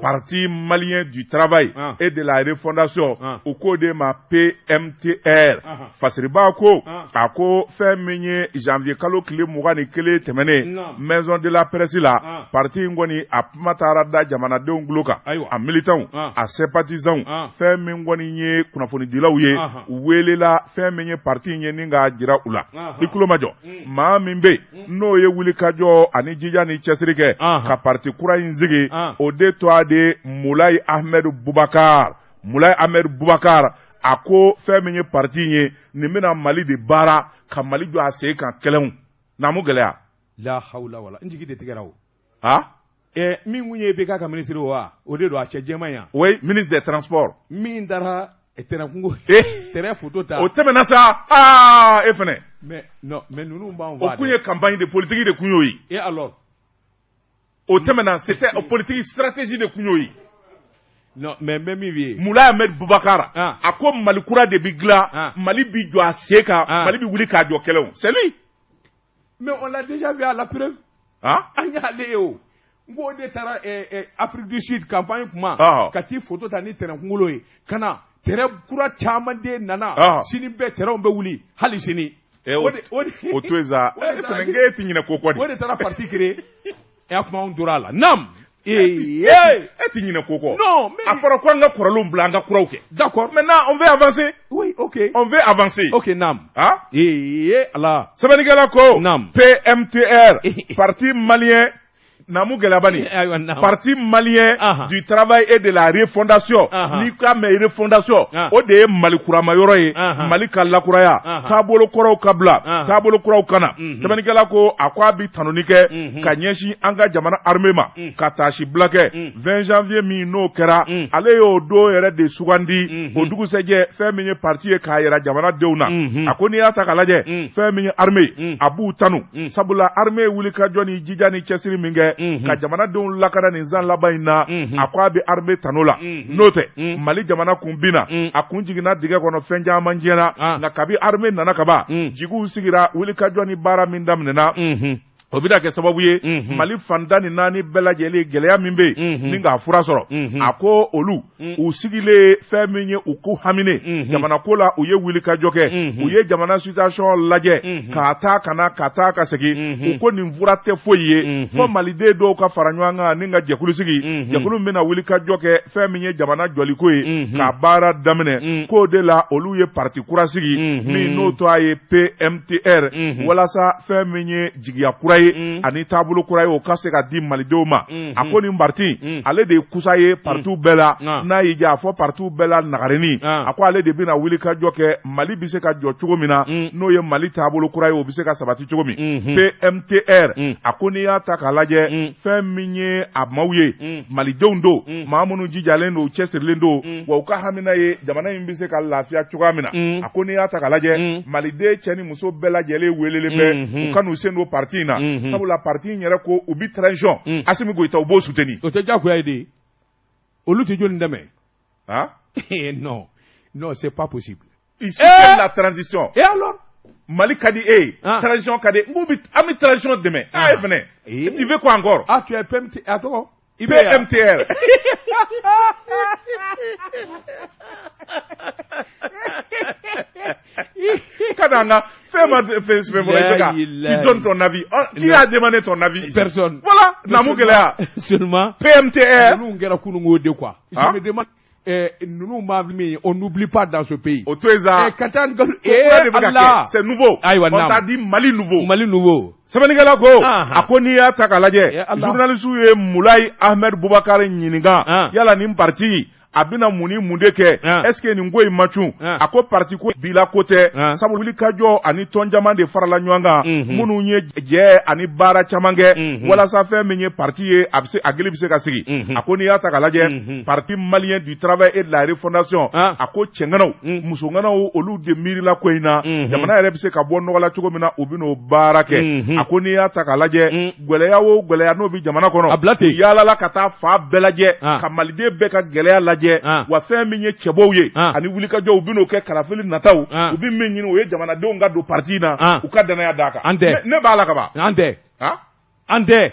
Parti malien du travail et de la refondation, u k'o de ma PMTR. Fasiriba ko a ko fɛn min ye janvier kalo tile 21 tɛmɛnen, maison de la presse la, parti in kɔni a kuma taara da jamanadenw tulo kan, a militants, a sympathisants, fɛn min kɔni ye kunnafonidilaw ye, u welela fɛn min ye parti in ye ni k'a jira u la. I tulo majɔ, maa min bɛ yen n'o ye wulikajɔ ani jija ni cɛsiri kɛ ka parti kura in sigi, o de tɔgɔ de Mulayi Ahmed Bubakar. Mulayi Ahmed Bubakar a ko fɛn min ye parti in ye, nin bɛna Mali de baara ka Mali jɔ a sen kan kɛlɛw naamu gɛlɛya. La hawla wala, n jigi de tigɛra o. Ha? Min kun ye IBK ka ministre wa, o de don, a cɛ jɛman yan. Oui, ministre des transports. Min taara terrain kungo, terrain photo ta. O tɛmɛna sa, aa e fɛnɛ. Mais non, mais ninnu b'an fa. O kun ye campagne de politique de kun y'o ye. Et alors? O tɛmɛna, c'était politique stratégie de kun y'o ye. Non, mais n bɛ min f'i ye. Mulayi Ahmed Bubakar. A ko Mali kura de bi dilan, Mali bi jɔ a sen kan, Mali bi wuli k'a jɔ kɛlɛw. C'est lui. Mais on l'a déjà vu à la preuve. Ah? An y'ale ye o. N ko o de taara Afrique du Sud campagne kuma, ka t'i photo ta ni terrain kunkolo ye ka na, terrain kura caman de nana, sini bɛɛ terrain bɛ wuli hali sini. O o to yen sa, e fana k'e ti ɲinɛ ko kɔ de. O de taara parti créer e a kuma anw tora a la naam. E ti ɲinɛ ko kɔ. Non, mais a fɔra ko an ka kɔrɔlenw bila, an ka kuraw kɛ. D'accord. Maintenant on veut avancer. Oui, ok. On veut avancer. Ok, naam. Ah? Ala. Sɛbɛnnikɛla ko. Naam. PMTR, Parti malien Namu Gɛlɛyabani, Parti malien du travail et de la refondation. N'i k'a mɛn refondation, o de ye Mali kurama yɔrɔ ye, Mali ka lakuraya, taabolo kɔrɔw ka bila, taabolo kuraw ka na. Sɛbɛnnikɛla ko a ko a bi tanuni kɛ ka ɲɛsin an ka jamana armée ma, ka taasi bila kɛ 20 janvier min n'o kɛra, ale y'o don yɛrɛ de sugandi, o dugusɛjɛ fɛn min ye parti ye k'a yira jamanadenw na. A ko n'i y'a ta k'a lajɛ, fɛn min ye armée, a b'u tanu, sabula armée ye wulikajɔ ni jija ni cɛsiri min kɛ ka jamanadenw lakana nin san laban in na, a ko a bɛ armée tanu la. N'o tɛ, Mali jamana kun binna, a kun jiginna dingɛ kɔnɔ, fɛn caman tiɲɛna, nka kabi armée nana kaban, jigiw sigira, wulikajɔ ni baara min daminɛna, o bɛna kɛ sababu ye Mali fan 14 bɛɛ lajɛlen, gɛlɛya min bɛ yen ni k'a fura sɔrɔ. A ko olu u sigilen fɛn min ye u ko hamine jamana ko la, u ye wulikajɔ kɛ, u ye jamana situation lajɛ k'a taa ka na, ka taa ka segin, u ko nin fura tɛ foyi ye fo maliden dɔw ka fara ɲɔgɔn kan ni ka jɛkulu sigi, jɛkulu min bɛna wulikajɔ kɛ fɛn min ye jamana jɔliko ye k'a baara daminɛ. K'o de la olu ye parti kura sigi min n'o tɔgɔ ye PMTR, walasa fɛn min ye jigiya kura ye. ye ani taabolo kura ye, o ka se ka di malidenw ma. A ko nin parti, ale de ye kusa ye partiw bɛɛ la. N'a y'i diya, a fɔ partiw bɛɛ la nagarini. A ko ale de bɛna wuli ka jɔ kɛ, Mali bɛ se ka jɔ cogo min na, n'o ye Mali taabolo kura ye, o bɛ se ka sabati cogo min. PMTR, a ko n'i y'a ta k'a lajɛ, fɛn min ye a maaw ye, malidenw don, maa minnu jijalen don, u cɛsirilen don, wa u ka hamina ye jamana in bɛ se ka lafiya cogoya min na. A ko n'i y'a ta k'a lajɛ, maliden cɛ ni muso bɛɛ lajɛlen welelen bɛ u ka n'u sen don parti in na, sabula parti in yɛrɛ ko u bɛ transition, Asimi Goyita, u b'o soutenir. O tɛ diyagoya ye de, olu tɛ jɔni dɛmɛ? Ah. Non, non, c'est pas possible. Ils soutiennent la transition. Et alors? Mali ka di e ye, transition ka di, n k'u bɛ, an bɛ transition dɛmɛ. Ah, e fɛnɛ, tu veux quoi encore? Ah, tu es PMT, a tɔgɔ? PMTR. Kana an ka fɛn ma fɛn sɛbɛn fɔlɔ, i bɛ ka, tu donnes ton avis. Qui a demandé ton avis? Personne. Voilà, namu gɛlɛya. Seulement. PMTR. Ninnu kɛra kununko de quoi. Je me demande, ninnu b'a min, on n'oublie pas dans ce pays. O to yen sa. Ka taa nkalon. Ko kura de bɛ ka kɛ, c'est nouveau. Ayiwa, on t'a dit Mali nouveau. Mali nouveau. Sɛbɛnnikɛla ko, a ko n'i y'a ta k'a lajɛ, journaliste ye Mulayi Ahmed Bubakari ɲininka, yala nin parti a bɛna mun ni mun de kɛ? Est-ce que nin ko in ma cun? A ko parti ko bila ko tɛ, sabu wulikajɔ ani tɔn caman de farala ɲɔgɔn kan, minnu ye jɛ ani baara caman kɛ walasa fɛn min ye parti ye, a bɛ se, a gili bɛ se ka sigi. A ko n'i y'a ta k'a lajɛ, Parti malien du travail et de la refondation, a ko cɛŋanaw, musoŋanaw, olu de miirila ko in na, jamana yɛrɛ bɛ se ka bɔ nɔgɔ la cogo min na, u bɛ n'o baara kɛ. A ko n'i y'a ta k'a lajɛ, gɛlɛya o gɛlɛya n'o bɛ jamana kɔnɔ, a bila ten, yaalala ka taa fa bɛɛ lajɛ ka maliden bɛɛ ka gɛlɛya lajɛ, wa fɛn min ye cɛbɔw ye ani wulikajɔw, u bɛn'o kɛ kalafili nataw. U bɛ min ɲini, o ye jamanadenw ka don parti in na, u ka danaya d'a kan. An tɛ. Ne b'a la ka ban. An tɛ. An tɛ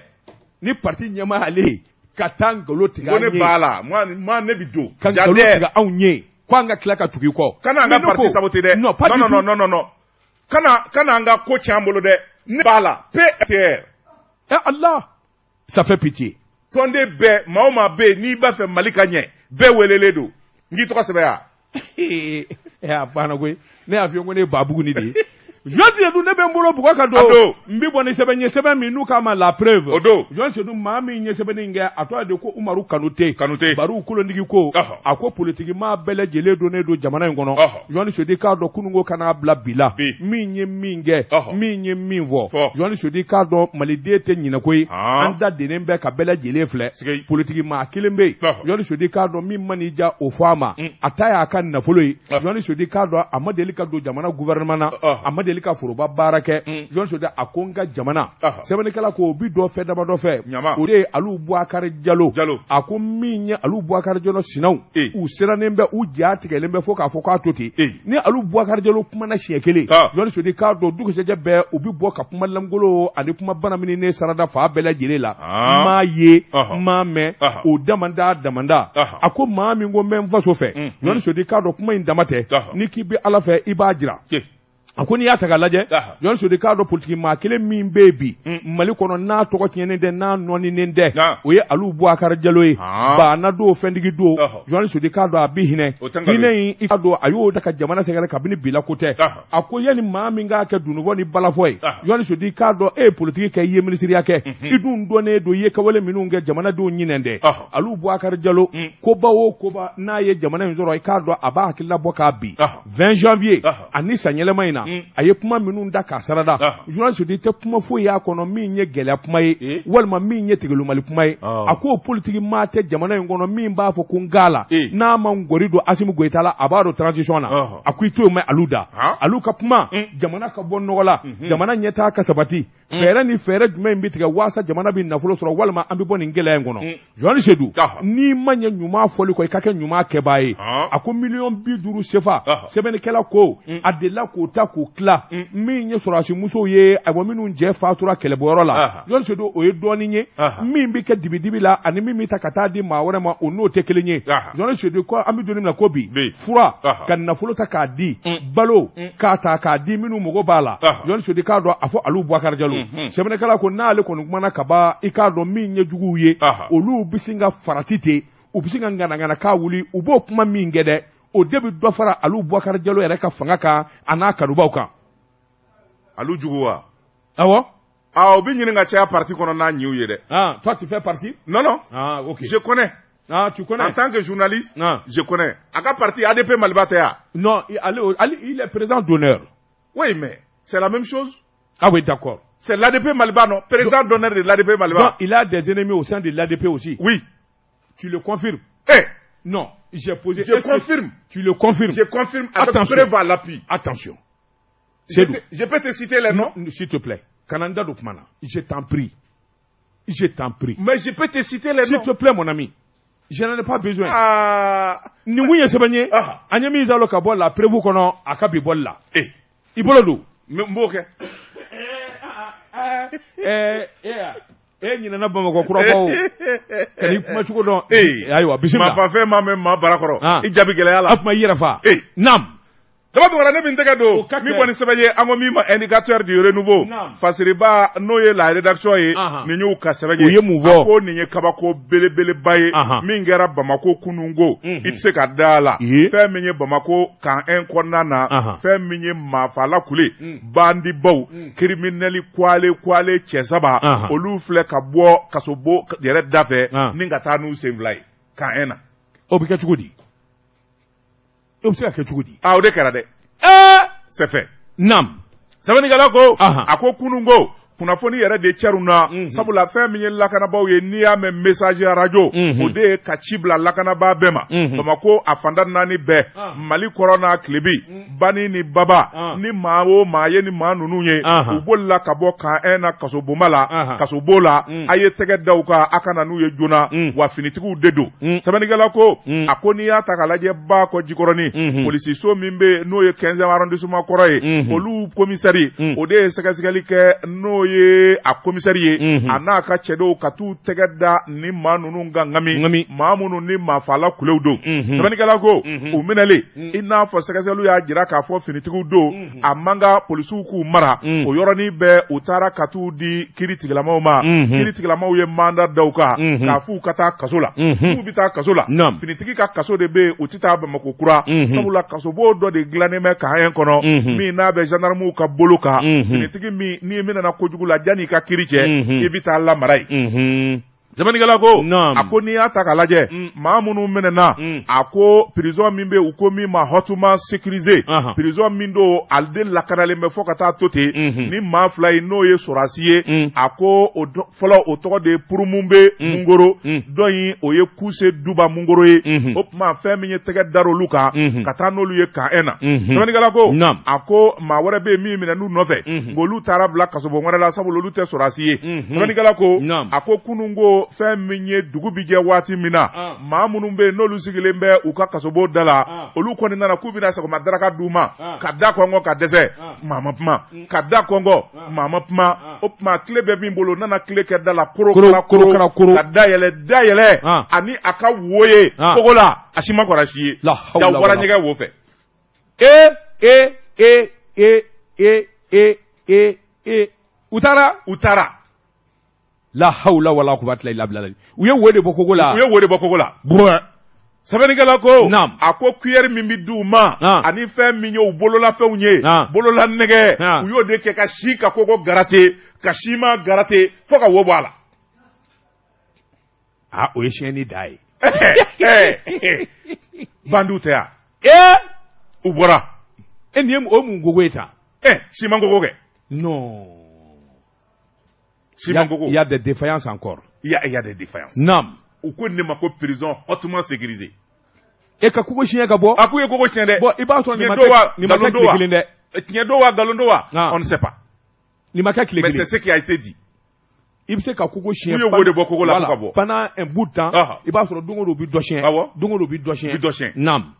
ni parti ɲɛmaa ale ye ka taa nkalon tigɛ an ye. Ko ne b'a la, moi ne bɛ don. Ka nkalon tigɛ anw ye ko an ka tila ka tugu i kɔ. Kana an ka parti saboter dɛ. Non, pas du tout. Non, non, non, non. Kana an ka ko tiɲɛ an bolo dɛ. Ne b'a la. PTR. Eh Allah, ça fait pitié. Tɔnden bɛɛ, maa o maa bɛ yen n'i b'a fɛ Mali ka ɲɛ, bɛɛ welelen don. N k'i tɔgɔ sɛbɛn yan. A banna koyi, ne y'a f'i ye ko ne ye Babuguni de ye. Joël Seydou, ne bɛ n bolo bugɔ ka don, n bɛ bɔ ni sɛbɛn ye, sɛbɛn min n'u k'a ma La Preuve. O don. Joël Seydou, maa min ye sɛbɛnni in kɛ, a tɔgɔ de ko Umaru Kanute. Kanute. Bariw kolondigi ko, a ko politiki maa bɛɛ lajɛlen donnen don jamana in kɔnɔ. Joël Seydou k'a dɔn kununko kana bila bi la. Min ye min kɛ, min ye min fɔ. Joël Seydou k'a dɔn maliden tɛ ɲinɛ koyi. An da dennen bɛ ka bɛɛ lajɛlen filɛ. Politiki maa kelen bɛ yen. Joël Seydou k'a dɔn min man'i diya, o fɔ a ma. A ta y'a ka nafolo ye. Joël Seydou k'a dɔn a ma deli ka don jamana gouvernement na. A ma deli ka foroba baara kɛ. Joël Seydou, a ko n ka jamana. Sɛbɛnnikɛla ko o bi dɔ fɛn damadɔ fɛ. O de ye Alu Bubakari Jalo. A ko min ye Alu Bubakari Jalo sinaw, u sirannen bɛ, u ja tigɛlen bɛ fo k'a fɔ k'a to ten. Ni Alu Bubakari Jalo kumana siɲɛ kelen, Joël Seydou k'a dɔn dugusɛjɛ bɛɛ u bɛ bɔ ka kuma lankolon ani kuma banamininen sarada fan bɛɛ lajɛlen la. N m'a ye, n m'a mɛn, o damanda damanda. A ko maa min ko n bɛ n faso fɛ, Joël Seydou k'a dɔn kuma in dama tɛ. N'i k'i bɛ Ala fɛ, i b'a jira. A ko n'i y'a ta k'a lajɛ, Joël Seydou k'a dɔn politiki maa kelen min bɛ yen bi Mali kɔnɔ, n'a tɔgɔ tiɲɛnen tɛ, n'a nɔninen tɛ, o ye Alu Bubakari Jalo ye. Baana don, fɛntigi don. Joël Seydou k'a dɔn a bɛ hinɛ, hinɛ in i k'a dɔn a y'o ta ka jamana sɛgɛrɛ kabini bi la ko tɛ. A ko yanni maa min k'a kɛ dunufɔ ni balafɔ ye, Joël Seydou k'a dɔn e ye politiki kɛ, i ye minisiriya kɛ, i dun dɔnnen don, i ye kɛwale minnu kɛ, jamanadenw ɲinɛn tɛ. Alu Bubakari Jalo, koba o koba n'a ye jamana in sɔrɔ, i k'a dɔn a b'a hakilila bɔ k'a bin. 20 janvier ani sanyɛlɛma in na, a ye kuma minnu da k'a sarada, Joël Seydou tɛ kuma foyi y'a kɔnɔ min ye gɛlɛya kuma ye walima min ye tigɛlomali kuma ye. A ko politiki maa tɛ jamana in kɔnɔ min b'a fɔ ko n k'a la, n'a ma ngɔri don Asimi Goyita la, a b'a don transition na. A ko i t'o mɛn alu da. Alu ka kuma, jamana ka bɔ nɔgɔ la, jamana ɲɛtaa ka sabati, fɛɛrɛ ni fɛɛrɛ jumɛn bɛ tigɛ waasa jamana bɛ nafolo sɔrɔ walima an bɛ bɔ nin gɛlɛya in kɔnɔ. Joël Seydou, n'i ma ɲɛ ɲuman fɔli kɔ, i ka kɛ ɲuman kɛbaa ye. A ko 50 miliyɔn sefa, sɛbɛnnikɛla ko a delila k'o ta k'o tila min ye sɔrɔdasi musow ye, ayiwa, minnu jɛ fatura kɛlɛbɔyɔrɔ la. Joël Seydou, o ye dɔɔnin ye. Min bɛ kɛ dibidibi la ani min bɛ ta ka taa di maa wɛrɛ ma, o n'o tɛ kelen ye. Joël Seydou ko an bɛ don min na ko bi, fura ka nafolo ta k'a di, balo k'a ta k'a di minnu mago b'a la. Joël Seydou k'a dɔn a fɔ Alu Bubakari Jalo, sɛbɛnnikɛla ko n'ale kɔni kumana ka ban, i k'a dɔn min ye juguw ye, olu bɛ sin ka farati ten, u bɛ sin ka ŋanaŋana k'a wuli. U b'o kuma min kɛ dɛ, o de bɛ dɔ fara Alu Bubakari Jalo yɛrɛ ka fanga kan a n'a kanubaw kan. Alu jugu wa? Awɔ. Ah, o bɛ ɲini ka caya parti kɔnɔ n'a ɲiw ye dɛ. Ah, toi tu fais partie? Non, non. Ah, ok. Je connais. Ah, tu connais? En tant que journaliste, ah, je connais. A ka parti ADP Maliba tɛ yan? Non, il est président d'honneur. Oui, mais c'est la même chose. Ah oui, d'accord. C'est l'ADP Maliba, non? Président d'honneur de l'ADP Maliba. Donc, il a des ennemis au sein de l'ADP aussi. Oui. Tu le confirmes? Eh! Non, j'ai posé. Je confirme. Tu le confirmes? Je confirme avec Attention. preuve à l'appui. Attention. Je peux te citer les noms? S'il te plaît. Kan'a da don kuma na. Je t'en prie. Je t'en prie. Mais je peux te citer les noms. S'il te plaît, mon ami. Je n'en ai pas besoin. Ah. Nin kun ye sɛbɛn ye. Ah. An ye min zalo ka bɔ la preuve kɔnɔ a ka bi bɔli la. Eh. I bolo don. N b'o kɛ. E ɲinɛna Bamakɔ kura kɔ o. Ka n'i kuma cogo dɔn. Ee. Ayiwa, bisimila. Maafafɛn ma mɛn maa bara kɔrɔ. Ah. I jaabi gɛlɛya la. A tuma i yɛrɛ fa. Eh. Naam. Daba Tunkara, ne bɛ n tɛgɛ don O ka min kɛ. kɔni sɛbɛn ye, an ko min ma Indicateur du renouveau. Naam. Fasiriba, n'o ye la rédaction ye, Ahan. nin y'u ka sɛbɛn ye. U ye mun fɔ? A ko nin ye kabako belebeleba ye Ahan. min kɛra Bamakɔ kununko. I tɛ se ka da a la. Ye. Fɛn min ye Bamakɔ camp 1 kɔnɔna na, Ahan. fɛn min ye maafala kule, bandibaw, criminel kwale kwale cɛ saba, Ahan. olu filɛ ka bɔ kasobo yɛrɛ da fɛ Ah. ni ka taa n'u sen fila ye camp 1 na. O bɛ kɛ cogo di? O bɛ se ka kɛ cogo di? Ah, o de kɛra dɛ. Ɛɛ. C'est fait. Naam. Sɛbɛnnikɛla ko, Ahan. a ko kununko kunnafoni yɛrɛ de cɛr'u na, sabula fɛn min ye lakanabaaw ye, n'i y'a mɛn message radio, o de ye ka ci bila lakanabaa bɛɛ ma. Bamakɔ a fanda naani bɛɛ, Ah. Mali kɔrɔ n'a tilebi, bani ni baba, Ah. ni maa o maa ye ni maa ninnu ye, Ahan. u bolila ka bɔ camp 1 na kasobonba la, Ahan. kasobo la, a ye tɛgɛ da u kan, a ka na n'u ye joona, wa finitigiw de don. Sɛbɛnnikɛla ko, a ko n'i y'a ta k'a lajɛ ba kɔ Jikɔrɔni, polisiso min bɛ yen n'o ye 15e arrondissement kɔrɔ ye, olu commissaire, o de ye sɛgɛsɛgɛli kɛ, n'o ye a commissaire ye, a n'a ka cɛdenw ka t'u tɛgɛ da ni maa ninnu kan ŋami, Ŋami. maa minnu ni maafala kulew don. Sɛbɛnnikɛla ko, u minɛlen, i n'a fɔ sɛgɛsɛgɛliw y'a jira k'a fɔ finitigiw don, a man kan polisiw k'u mara. O yɔrɔnin bɛɛ, u taara ka t'u di kiiri tigilamaw ma. Kiiri tigilamaw ye mandat da u kan k'a f'u ka taa kaso la, k'u bɛ taa kaso la. Naam. Finitigi ka kaso de bɛ yen, u tɛ taa Bamakɔ kura, sabula kasobo dɔ de dilannen bɛ camp 1 kɔnɔ, min n'a bɛ gendarmew ka bolo kan. Finitigi min n'i minɛna kojugu la, janni i ka kiiri cɛ, i bɛ taa lamara yen. Sɛbɛnnikɛla ko, Naam. a ko n'i y'a ta k'a lajɛ, maa minnu minɛna, a ko prison min bɛ yen, u ko min ma hautement sécurisé, Ahan. prison min don, ale de lakanalen bɛ fo ka taa to ten, ni maa fila ye, n'o ye sɔrɔdasi ye, a ko o fɔlɔ, o tɔgɔ de ye Purumunbe Mungoro, dɔ in o ye Kuse Duba Mungoro ye. O tuma fɛn min ye tɛgɛ dar'olu kan ka taa n'olu ye camp 1 na. Sɛbɛnnikɛla ko, Naam. a ko maa wɛrɛ bɛ yen min minɛ n'u nɔfɛ, nka olu taara bila kasobon wɛrɛ la, sabula olu tɛ sɔrɔdasi ye. Sɛbɛnnikɛla ko, Naam. a ko kunun ko fɛn min ye dugu bi jɛ waati min na, Ah. maa minnu bɛ yen n'olu sigilen bɛ u ka kasobo da la, Ah. olu kɔni nana k'u bɛna sɔgɔma daraka d'u ma, Ah. ka da kɔngɔ ka dɛsɛ, Ah. maa ma kuma, ka da kɔngɔ, maa ma kuma. Ah. O tuma tile bɛ min bolo, nana tile kɛ da la koro Koro, kara koro, koro, koro. ka da yɛlɛ da yɛlɛ, Ah. ani a ka wo ye Ah. kogo la, a si ma kɔrɔ si ye. La hawla Ja, u bɔra wala. ɲɛgɛn wo fɛ. E e e e e e e e u taara. U taara. La hawla wala quwwata illa billah. U ye wo de bɔ kogo la. U ye wo de bɔ kogo la. Bɔn. Sɛbɛnnikɛla ko, Naam. a ko cuillère min bɛ di u ma, Ah. ani fɛn min ye u bololafɛnw ye, Ah. bolola nɛgɛ, Ah. u y'o de kɛ ka si ka kogo garate, ka siman garate fo ka wo bɔ a la. Ah, o ye siyɛnni da ye. Bandiw tɛ yan? Ee. U bɔra. E, nin ye o mun gogo ye tan? Siman kogo kɛ. Non. Siman kogo. Il y a des défaillances encore. Il y a des défaillances. Naam. U ko nin ma ko prison hautement sécurisée. E ka kogo siɲɛ ka bɔ. A k'u ye kogo siɲɛ dɛ. Bon, i b'a sɔrɔ nin ma Tiɲɛ don wa, kɛ, nin ma kɛ nkalon don tile wa? kelen dɛ. Tiɲɛ don wa, nkalon don wa? Ah. On ne sait pas. Nin ma kɛ tile Mais kelen. c'est ce qui a été dit. I bɛ se ka kogo siɲɛ. U ye wo de bɔ kogo la Voilà. ko ka bɔ. Pendant un bout de temps, Ah. i b'a sɔrɔ don o don u bɛ dɔ siɲɛ. Awɔ. Don o don u bɛ dɔ siɲɛ. U bɛ dɔ siɲɛ. Naam.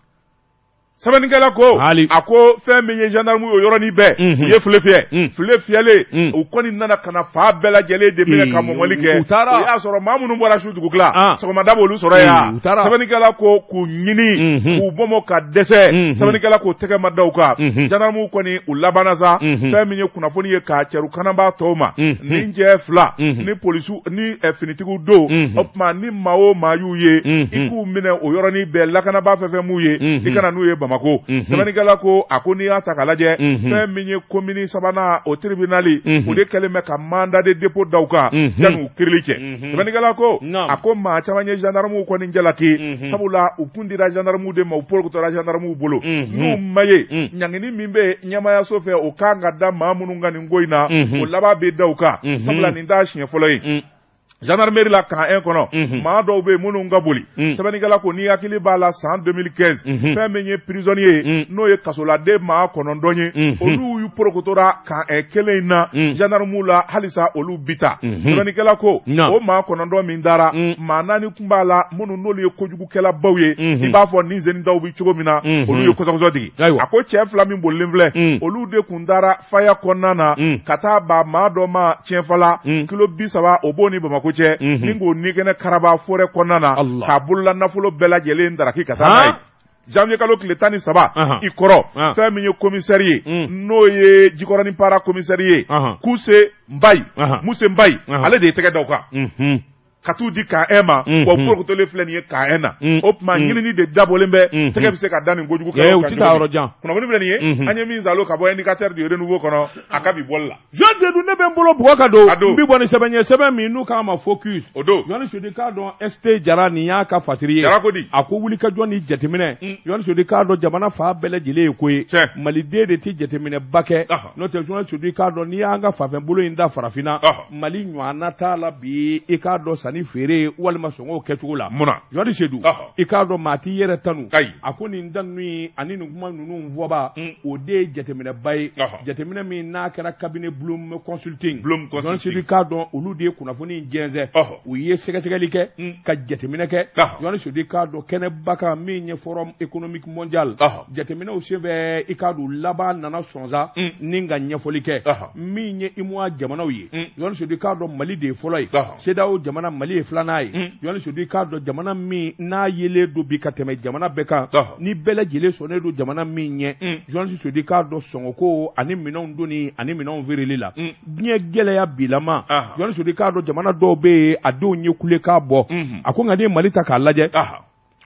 Sɛbɛnnikɛla ko, Ali. a ko fɛn min ye gendarme ye, o yɔrɔnin bɛɛ, u ye file fiyɛ. File fiyɛlen, u kɔni nana ka na fa bɛɛ lajɛlen de minɛ ka mɔmɔli kɛ. U taara. O y'a sɔrɔ maa minnu bɔra su dugutila, Ah. sɔgɔmada b'olu sɔrɔ yan. U taara. Sɛbɛnnikɛla ko k'u ɲini, k'u bɔmɔ ka dɛsɛ. Sɛbɛnnikɛla k'o tɛgɛ ma da u kan. Gendarme kɔni u labanna sa, fɛn min ye kunnafoni ye k'a cɛru kanabaa tɔw ma, ni cɛ fila ni polisiw ni finitigiw don. O tuma ni maa o maa y'u ye, i k'u minɛ o yɔrɔnin bɛɛ. Lakanabaa fɛn fɛn m'u ye, i kana n'u ye Bamako. Sɛbɛnnikɛla ko a ko n'i y'a ta k'a lajɛ, fɛn min ye komini sabanan o tribunal, o de kɛlen bɛ ka mandat de dépôt da u kan yanni u kirili cɛ. Sɛbɛnnikɛla ko a ko maa caman ye gendarmew kɔni jalaki, sabula u kun dira gendarmew de ma, u porokotora gendarmew bolo, n'u ma ye ɲangini min bɛ ɲɛmaayaso fɛ, o kan ka da maa minnu kan nin ko in na, o laban bɛ da u kan, sabula nin t'a siɲɛ fɔlɔ ye. Gendarmerie la camp 1 kɔnɔ, maa dɔw bɛ yen minnu ka boli. Sɛbɛnnikɛla ko n'i hakili b'a la, san 2015, fɛn min ye prisonnier ye, n'o ye kasoladen maa 9 ye, olu y'u porokotora camp 1 kelen in na gendarmew la, halisa olu bi ta. Sɛbɛnnikɛla ko o maa 9 min dara, maa 4 tun b'a la minnu n'olu ye kojugukɛlabaw ye, i b'a fɔ ni zeni daw bɛ cogo min na, olu ye kɔsɔkɔsɔ digi. A ko cɛ 2 min bolilen filɛ, olu de tun taara faya kɔnɔna na ka taa ba maa dɔ ma tiɲɛfala, kilo 30 o b'o ni Bamakɔ cɛ, ni k'o ni kɛnɛ karaba forêt kɔnɔna na, k'a bolola nafolo bɛɛ lajɛlen daraki ka taa n'a ye. Janvier kalo tile 13 i kɔrɔ, fɛn min ye commissaire ye, n'o ye Jikɔrɔni Para commissaire ye, Kuse Nbayi, Muse Nbayi, ale de ye tɛgɛ da u kan ka t'u di camp 1 ma. Wa porokotolen filɛ nin ye camp 1 na. O tuma ɲinini de dabɔlen bɛ, tɛgɛ bɛ se ka da nin kojugu kɛlaw kan. U tɛ taa yɔrɔ jan. Kunnafoni filɛ nin ye, an ye min salo ka bɔ Indicateur du Renouveau kɔnɔ, a ka bi bɔli la. Jean Seydou, ne bɛ n bolo bugɔ ka don, n bɛ bɔ ni sɛbɛn ye, sɛbɛn min n'u k'a ma Focus. O don. Jean Seydou k'a dɔn ST Jara, nin y'a ka fasiri ye. Jara ko di? A ko wulikajɔ ni jateminɛ. Jean Seydou k'a dɔn jamana fan bɛɛ lajɛlen ye ko ye. Maliden de tɛ jateminɛba kɛ. N'o tɛ, Jean Seydou k'a dɔn n'i y'an ka fanfɛnbolo in da farafinna, Mali ɲɔgɔnna t'a la bi, i k'a dɔn sanni feere walima sɔngɔw kɛcogo la. Munna? Jean Seydou, i k'a dɔn maa t'i yɛrɛ tanu. A ko nin tanu in ani nin kuma ninnu fɔba, o de ye jateminɛba ye, jateminɛ min n'a kɛra cabinet Bloom Consulting. Bloom Consulting. Jean Seydou k'a dɔn olu de ye kunnafoni in jɛnsɛn. U ye sɛgɛsɛgɛli kɛ ka jateminɛ kɛ. Jean Seydou k'a dɔn kɛnɛba kan min ye Forum économique mondial, jateminɛw senfɛ, i k'a dɔn laban nana sɔnsa ni ka ɲɛfɔli kɛ. Min ye UEMOA jamanaw ye, Jean Seydou k'a dɔn Mali de ye fɔlɔ ye, CEDEAO jamana Mali ye filanan ye. Jean Seydou k'a dɔn jamana min n'a yelen don bi ka tɛmɛ jamana bɛɛ kan, ni bɛɛ lajɛlen sɔnnen don jamana min ɲɛ, Jean Seydou k'a dɔn sɔngɔko ani minɛnw donni ani minɛnw feereli la, diɲɛ gɛlɛya bilama, Jean Seydou k'a dɔn jamana dɔw bɛ yen, a denw ye kulekan bɔ. A ko nka n'i ye Mali ta k'a lajɛ,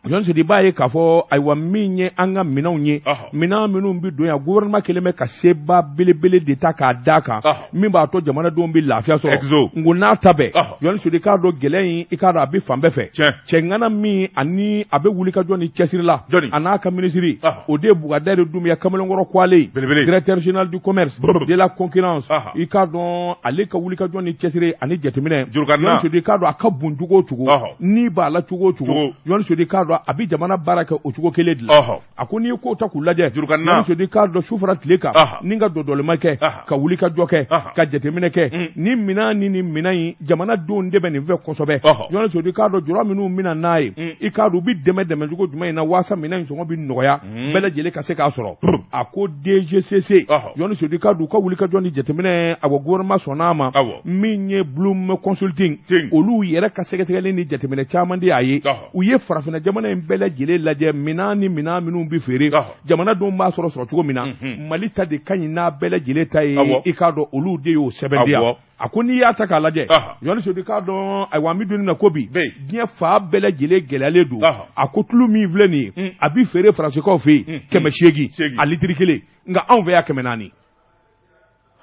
Jean Seydou, b'a ye k'a fɔ ayiwa min ye an ka minɛnw ye, minɛn minnu bɛ don yan, gouvernement kɛlen bɛ ka seba belebele de ta k'a d'a kan, min b'a to jamanadenw bɛ lafiya sɔrɔ. Nko n'a ta bɛɛ, Jean Seydou k'a dɔn gɛlɛya in, i k'a dɔn a bɛ fan bɛɛ fɛ. Cɛŋana min ani a bɛ wulikajɔ ni cɛsiri la, a n'a ka minisiri, o de ye Bukadari Dunbiya Kamalenkɔrɔ Kwale, directeur général du commerce, de la concurrence, i k'a dɔn ale ka wulikajɔ ni cɛsiri ani jateminɛ, Jean Seydou k'a dɔn a ka bon cogo o cogo, ni b'a la cogo o cogo, Jean Seydou k'a dɔn a bɛ jamana baara kɛ o cogo kelen de la. A ko n'i ye kow ta k'u lajɛ, Jean Seydou k'a dɔn su fara tile kan, ni ka dɔdɔlima kɛ, ka wuli ka jɔ kɛ, ka jateminɛ kɛ, ni minɛn ni nin minɛn in, jamanadenw de bɛ nin fɛ kosɛbɛ. Jean Seydou k'a dɔn jɔrɔ minnu bɛ na n'a ye, i k'a dɔn u bɛ dɛmɛ dɛmɛcogo jumɛn in na waasa minɛn in sɔngɔ bɛ nɔgɔya, bɛɛ lajɛlen ka se k'a sɔrɔ. A ko DGCC, Jean Seydou k'a dɔn u ka wuli ka jɔ ni jateminɛ, awɔ, gouvernement sɔnna a ma. Min ye Bloom Consulting, olu yɛrɛ ka sɛgɛsɛgɛli ni jateminɛ caman de y'a ye, u ye farafinna jamana in bɛɛ lajɛlen lajɛ, minɛn ni minɛn minnu bɛ feere, jamanadenw b'a sɔrɔ sɔrɔ cogo min na, Mali ta de ka ɲi n'a bɛɛ lajɛlen ta ye. I k'a dɔn olu de y'o sɛbɛn di yan. A ko n'i y'a ta k'a lajɛ, Jean Seydou k'a dɔn ayiwa an bɛ don min na ko bi, diɲɛ fan bɛɛ lajɛlen gɛlɛyalen don. A ko tulu min filɛ nin ye, a bɛ feere Faransikaw fɛ yen 800 a litiri kelen, nka anw fɛ yan 400.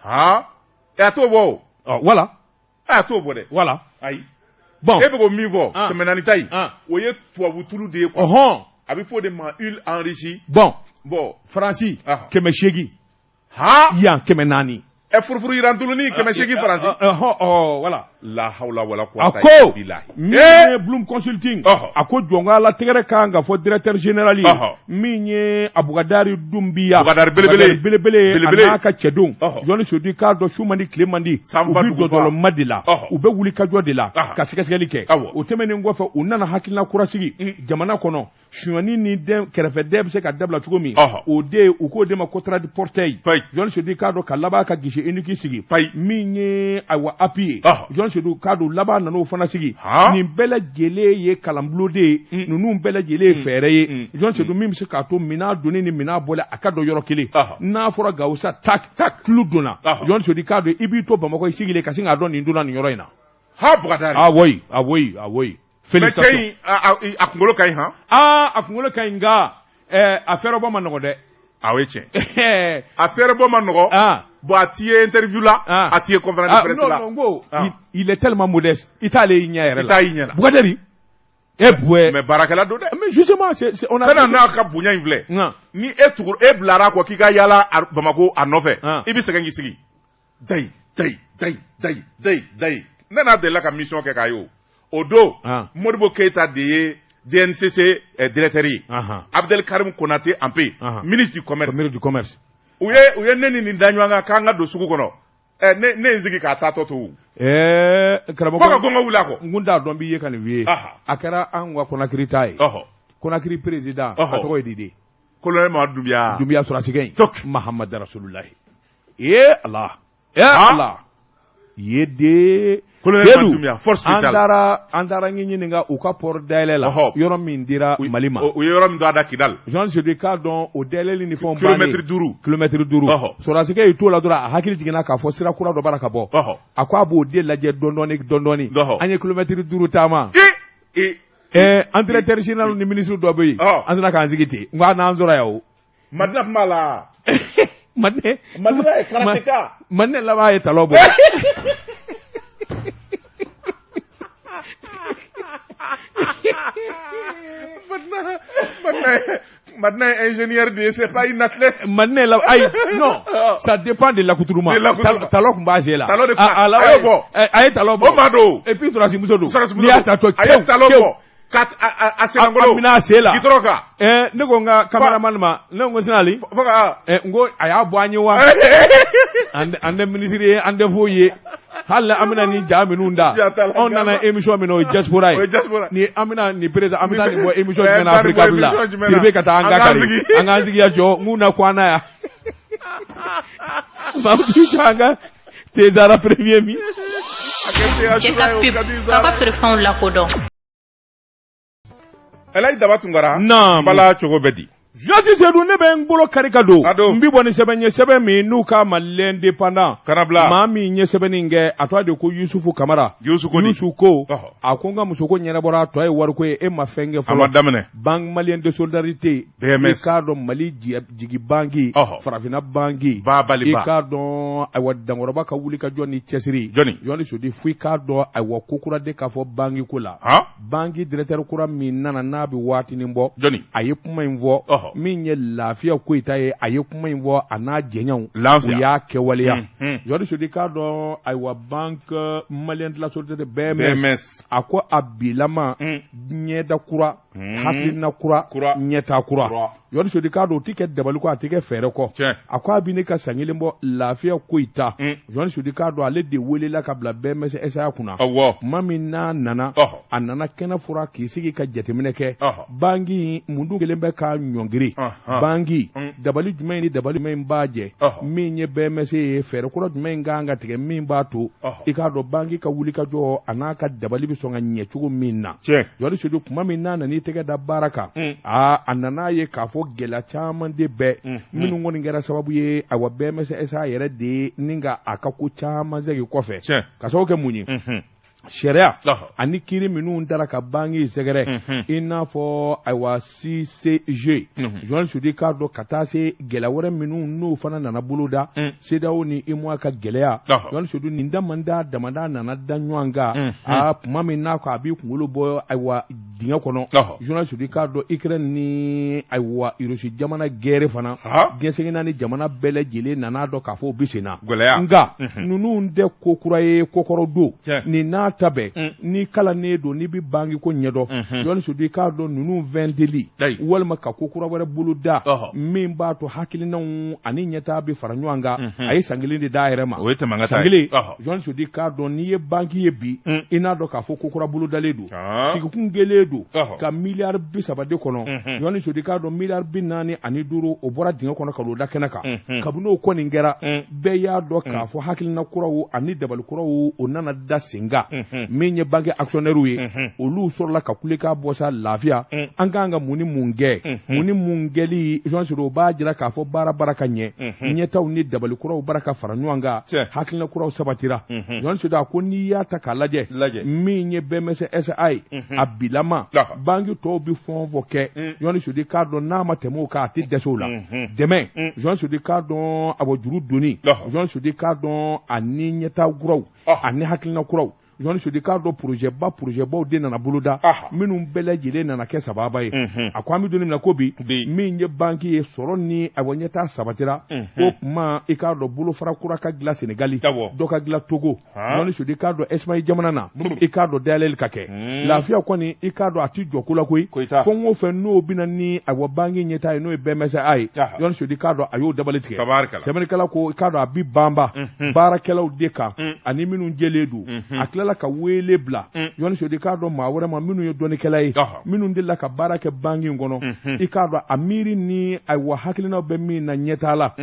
A t'o bɔ. Wala a t'o bɔ dɛ. Wala. Ayi. Bon, e bɛ k'o min fɔ, 400 ta in, o ye tubabu tulu de ye quoi. A bɛ fɔ o de ma huile enrichie. Bon. Bon. Faransi 800. Yan 400. Ɛ, furufuru yirantuluni 800 Faransi. Wala. La hawla wala quwwata. A ko min ye Bloom Consulting, a ko jɔn la tɛgɛrɛ kan ka fɔ directeur général ye, min ye Abukadari Dunbiya. Bukadari belebele. Belebele, a n'a ka cɛdenw. Jean Seydou k'a dɔn su man di tile man di, u bɛ dɔdɔlɔma de la, u bɛ wuli ka jɔ de la ka sɛgɛsɛgɛli kɛ. O tɛmɛnen kɔfɛ, u nana hakilina kura sigi jamana kɔnɔ, sonyani ni kɛrɛfɛdɛn bɛ se ka dabila cogo min, o de u k'o de ma ko tradiportail. Jean Seydou k'a dɔn ka laban ka guichet unique sigi, min ye ayiwa API ye. Jean Seydou k'a dɔn laban nana o fana sigi. Nin bɛɛ lajɛlen ye kalanbulon de ye, ninnu bɛɛ lajɛlen ye fɛɛrɛ ye, Jean Seydou, min bɛ se k'a to minɛn donni ni minɛn bɔli a ka dɔn yɔrɔ kelen. N'a fɔra Gawo sa, tak tak, tulu donna, Jean Seydou k'a dɔn i b'i to Bamakɔ i sigilen ka sin k'a dɔn nin donna nin yɔrɔ in na. Ha, Bukadari. Ah oui, ah oui, ah oui. Félicitations. Mais cɛ in, a kunkolo ka ɲi han. Aa, a kunkolo ka ɲi, nka A fɛɛrɛbɔ ma nɔgɔ dɛ. A o ye tiɲɛ. A fɛɛrɛbɔ ma nɔgɔ. Bon, a t'i ye interview la, a t'i ye conférence de presse la. Non, non, ko il est tellement modeste. I t'ale y'i ɲɛ yɛrɛ la. I t'a y'i ɲɛ la. Bukadari. E buwɛ. Mais baarakɛla don dɛ. Mais justement, c'est on a. Kana n'a ka bonya in filɛ. Ni e tugu e bilara kɔ k'i ka yaala Bamako a nɔfɛ, i bɛ sɛgɛn k'i sigi. Dayi dayi dayi dayi dayi dayi. Ne n'a delila ka mission kɛ k'a ye o. O don, Modibo Keyita de ye DNCC directeur ye. Abdel Karim Konate Anpe, ministre du commerce. Ministre du commerce. U ye ne ni nin da ɲɔgɔn kan k'an ka don sugu kɔnɔ. Ne ye n sigi k'a taatɔ to. Karamɔgɔ. Fo ka gɔngɔn wuli a kɔ. N kun t'a dɔn b'i ye ka nin f'i ye. A kɛra an ka Conakry ta ye. Conakry président. A tɔgɔ ye di de? Colonel Mamadu Doumbia. Doumbia sɔrɔdasikɛ in. Mahamadu Rasulullahi. Ee Ala. Ee Ala. Ye de. Colonel Mamadu Doumbia, force spéciale. An taara n ɲininka u ka port dayɛlɛ la. Yɔrɔ min dira Mali ma. U ye yɔrɔ min don a da Kidal. Jean Seydou k'a dɔn o dayɛlɛli ni fɛnw bannen. Kilomɛtiri 5. Kilomɛtiri 5. Sɔrɔdasikɛ y'i t'o la dɔrɔn a hakili jiginna k'a fɔ sira kura dɔ b'a la ka bɔ. A ko a b'o de lajɛ dɔɔni dɔɔni. An ye kilomɛtiri 5 taama. An directeur général ni ministre dɔ bɛ yen. An sera k'an sigi ten. N ko a n'an sɔrɔ yan o. Madina tun b'a la. Madina ye karateka. Madina laban ye talon bɔ. Madina est ingénieur de, c'est pas une athlète. Madina la, ayi, non, ça dépend de l'accoutrement. Talon tun b'a sen la. Talon de kun a y'o bɔ. A ye talon bɔ. O maa don. Et puis sɔrɔdasi muso don. N'i y'a ta tɔ. A ye talon bɔ. Ka a sennankolo. A minɛ a sen la. Gitɔrɔ kan. Ne ko n ka cameraman ma, ne ko Sinali. Fo ka. N ko a y'a bɔ an ye wa. An tɛ ministre ye, an tɛ foyi ye. Hali an bɛna nin ja minnu da. Anw nana émission min na o ye diaspora ye. O ye diaspora. Ni an bɛna nin président an bɛ taa nin bɔ émission jumɛn na Africa la. Siribe ka taa an ka kari. An k'an sigi yan jɔ n k'u na ko an na yan. Maa bɛ jɔ an ka Tezara premier min. Cɛ ka pub k'aw ka feerefɛnw lakodɔn. Elhaji Daba Tunkara. Naam. Bala cogo bɛ di? Journaliste Seydou ne bɛ n bolo kari ka don. Ka don. N bi bɔ ni sɛbɛn ye sɛbɛn min n'u k'a ma l'indépendant. Kana bila. Maa min ye sɛbɛnni in kɛ a tɔgɔ de ko Yusufu Kamara. Yusufu ko di? Yusufu ko. A ko n ka musoko ɲɛnabɔra a tɔ ye wariko ye e ma fɛn kɛ fɔlɔ. A ma daminɛ. Banque malienne de solidarité. BMS. I k'a dɔn Mali jigi banki. Farafinna banki. Ba baliba. I k'a dɔn ayiwa Dankɔrɔba ka wuli ka jɔ ni cɛsiri. Jɔni. Journaliste Seydou fo i k'a dɔn ayiwa ko kura de k'a fɔ banki ko la. Banki directeur kura min nana n'a bɛ waatinin bɔ. Jɔni. A ye kuma in fɔ. Min ye Lafiya Koyita ye a ye kuma in fɔ a n'a jɛɲɔgɔnw. Lafiya. U y'a kɛwaleya. Journaliste Seydou k'a dɔn ayiwa banque malienne de la solidarité BMS. A ko a bilama. Ɲɛda kura. Hakilina kura. Ɲɛta kura. Journaliste Seydou k'a dɔn o tɛ kɛ dabali kɔ a tɛ kɛ fɛɛrɛ kɔ. A ko a bɛ ne ka san kelen bɔ Lafiya Koyita. Journaliste Seydou k'a dɔn ale de welela ka bila BMS SA kunna. Tuma min n'a nana. A nana kɛnɛ fura k'i sigi ka jateminɛ kɛ. Banki mun dun kelen bɛ k'a ɲɔngiri. Banki dabali jumɛn ni dabali jumɛn b'a jɛ. Min ye BMS ye fɛɛrɛ kura jumɛn kan ka tigɛ min b'a to. I k'a dɔn banki ka wuli ka jɔ a n'a ka dabali bɛ sɔn ka ɲɛ cogo min na. Journaliste Seydou tuma min n'a nana i tɛgɛ da baara kan. A nana ye k'a fɔ gɛlɛya caman de bɛ minnu kɔni kɛra sababu ye ayiwa BMS SA yɛrɛ de ye ni ka a ka ko caman segin kɔfɛ. Ka sababu kɛ mun ye? Sariya ani kiiri minnu dara ka banki sɛgɛrɛ i n'a fɔ ayiwa CCG Journaliste Seydou k'a dɔn ka taa se gɛlɛya wɛrɛ minnu n'o fana nana bolo da CEDEAO ni UEMOA ka gɛlɛya Journaliste Seydou nin damada damada nana da ɲɔgɔn kan aa tuma min n'a ko a b'i kunkolo bɔ ayiwa dingɛ kɔnɔ Journaliste Seydou k'a dɔn Ukraine ni ayiwa Russie jamana guerre fana diɲɛ seleke naani jamana bɛɛ lajɛlen nana dɔn k'a fɔ o bɛ sen na nka ninnu tɛ ko kura ye ko kɔrɔ don nin n'a ta bɛɛ n'i kalannen don n'i bɛ banki ko ɲɛdɔn Journaliste Seydou k'a dɔn ninnu fɛnteli walima ka ko kura wɛrɛ bolo da min b'a to hakilinaw ani ɲɛtaa bɛ fara ɲɔgɔn kan a ye san kelen de d'a yɛrɛ ma san kelen Journaliste Seydou k'a dɔn n'i ye banki ye bi i n'a dɔn k'a fɔ ko kura bolodalen don sigikun kelen don ka miliyari 30 de kɔnɔ Journaliste Seydou k'a dɔn miliyari 45 o bɔra dingɛ kɔnɔ ka n'o da kɛnɛ kan kabini o kɔni kɛra bɛɛ y'a dɔn k'a fɔ hakilina kuraw ani dabali kuraw o nana da sen kan min ye banque actionnaire ye olu sɔrɔla ka kulekan bɔ sa lafiya an kan ka mun ni mun kɛ mun ni mun kɛli Journaliste Seydou o b'a jira k'a fɔ baara bara ka ɲɛ ɲɛtaw ni dabali kuraw bara ka fara ɲɔgɔn kan hakilina kuraw sabatira Journaliste Seydou a ko n'i y'a ta k'a lajɛ min ye BMS SA ye a bilama kama banki tɔw bɛ fɛn o fɛn kɛ Journaliste Seydou i k'a dɔn n'a ma tɛmɛ o kan a tɛ dɛsɛ o la dɛmɛ Journaliste Seydou i k'a dɔn awɔ juru donni Journaliste Seydou i k'a dɔn ani ɲɛtaa kuraw ani hakilina kuraw Journaliste Seydou i k'a dɔn projet ba projet baw de nana boloda minnu bɛɛ lajɛlen nana kɛ sababa ye a ko an bɛ don min na ko bi min ye banki ye sɔrɔ ni awa ɲɛtaa sabatira o tuma i k'a dɔn bolofara kura ka dilan Senegali dɔ ka dilan Togo Journaliste Seydou i k'a dɔn Espagne jamana na i k'a dɔn dayɛlɛli ka kɛ lafiya kɔni i k'a dɔn a tɛ jɔ ko la koyi fɛn o fɛn n'o bɛ na ni awa banki ɲɛtaa ye n'o ye BMSA ye Journaliste Seydou i k'a dɔn a y'o dabali tigɛ sɛbɛnnikɛla ko i k'a dɔn a bi banba baarakɛlaw de kan ani minnu jɛlen don a tilala ka wele bila Journaliste Seydou i k'a dɔn maa wɛrɛ ma minnu ye dɔnnikɛla ye minnu delila ka baara kɛ banki in kɔnɔ i k'a dɔn a miiri ni ayiwa hakilinaw bɛ min na ɲɛtaa la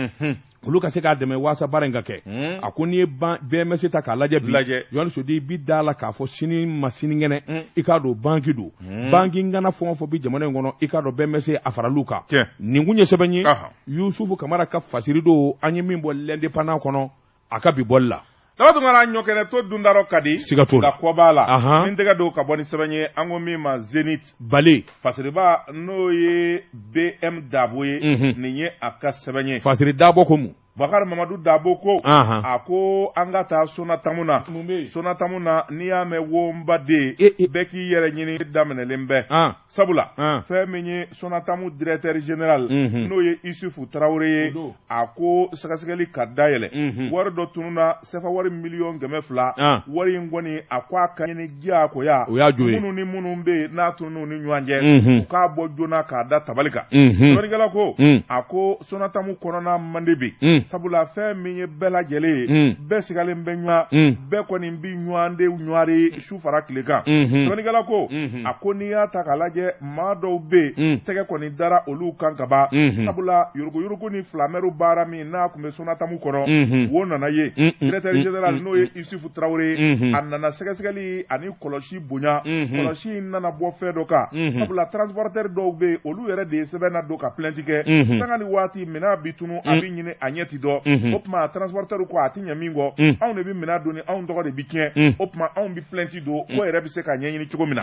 olu ka se k'a dɛmɛ waasa baara in ka kɛ a ko n'i ye BMS ta k'a lajɛ bi Journaliste Seydou i bi da la k'a fɔ sini ma sinikɛnɛ i k'a dɔn banki don banki ŋana fɛn o fɛn bi jamana in kɔnɔ i k'a dɔn BMS a faral'u kan nin kun ye sɛbɛn ye Yusufu Kamara ka fasiri don an ye min bɔ l'Indépendant kɔnɔ a ka bi bɔli la Daba Tunkara ɲɔkɛnɛ to dundarɔ ka di siga t'o la nka kɔ b'a la ni n tɛgɛ don ka bɔ ni sɛbɛn ye an ko min ma Zenith Bale fasiriba n'o ye BM Dabo ye nin ye a ka sɛbɛn ye fasiri Dabo ko mun Bakari Mamadu Dabo ko a ko an ka taa Sonatamu na Sonatamu na n'i y'a mɛn wonbaden bɛɛ k'i yɛrɛ ɲini daminɛlen bɛ sabula fɛn min ye Sonatamu directeur général n'o ye Isufu Tarawele ye a ko sɛgɛsɛgɛli ka dayɛlɛ wari dɔ tununna sefa wari miliyɔn 200 wari in kɔni a ko a ka ɲini diyagoya o y'a jo ye minnu ni minnu bɛ yen n'a tunun'u ni ɲɔgɔn cɛ u k'a bɔ joona k'a da tabali kan sɛbɛnnikɛla ko a ko Sonatamu kɔnɔna man di bi sabula fɛn min ye bɛɛ lajɛlen ye bɛɛ sigalen bɛ ɲɔgɔn bɛɛ kɔni bi ɲɔgɔn de ɲɔgɔn su fara tile kan sɛbɛnnikɛla ko a ko n'i y'a ta k'a lajɛ maa dɔw bɛ yen tɛgɛ kɔni dara olu kan ka ban sabula yuruguyurugu ni filamɛriw baara min n'a tun bɛ Sonatamu kɔnɔ wo nana ye directeur général n'o ye Isufu Tarawele ye a nana sɛgɛsɛgɛli ani kɔlɔsi bonya kɔlɔsi in nana bɔ fɛn dɔ kan sabula transporteur dɔw bɛ yen olu yɛrɛ de ye sɛbɛn na don ka plainte kɛ sanga ni waati minɛn bi tunu a bɛ ɲini a ɲɛ ti dɔn o tuma transporteur ko a ti ɲɛ min kɔ anw de bɛ minɛn doni anw tɔgɔ de bi tiɲɛ o tuma anw bɛ plainte don ko yɛrɛ bɛ se ka ɲɛɲini cogo min na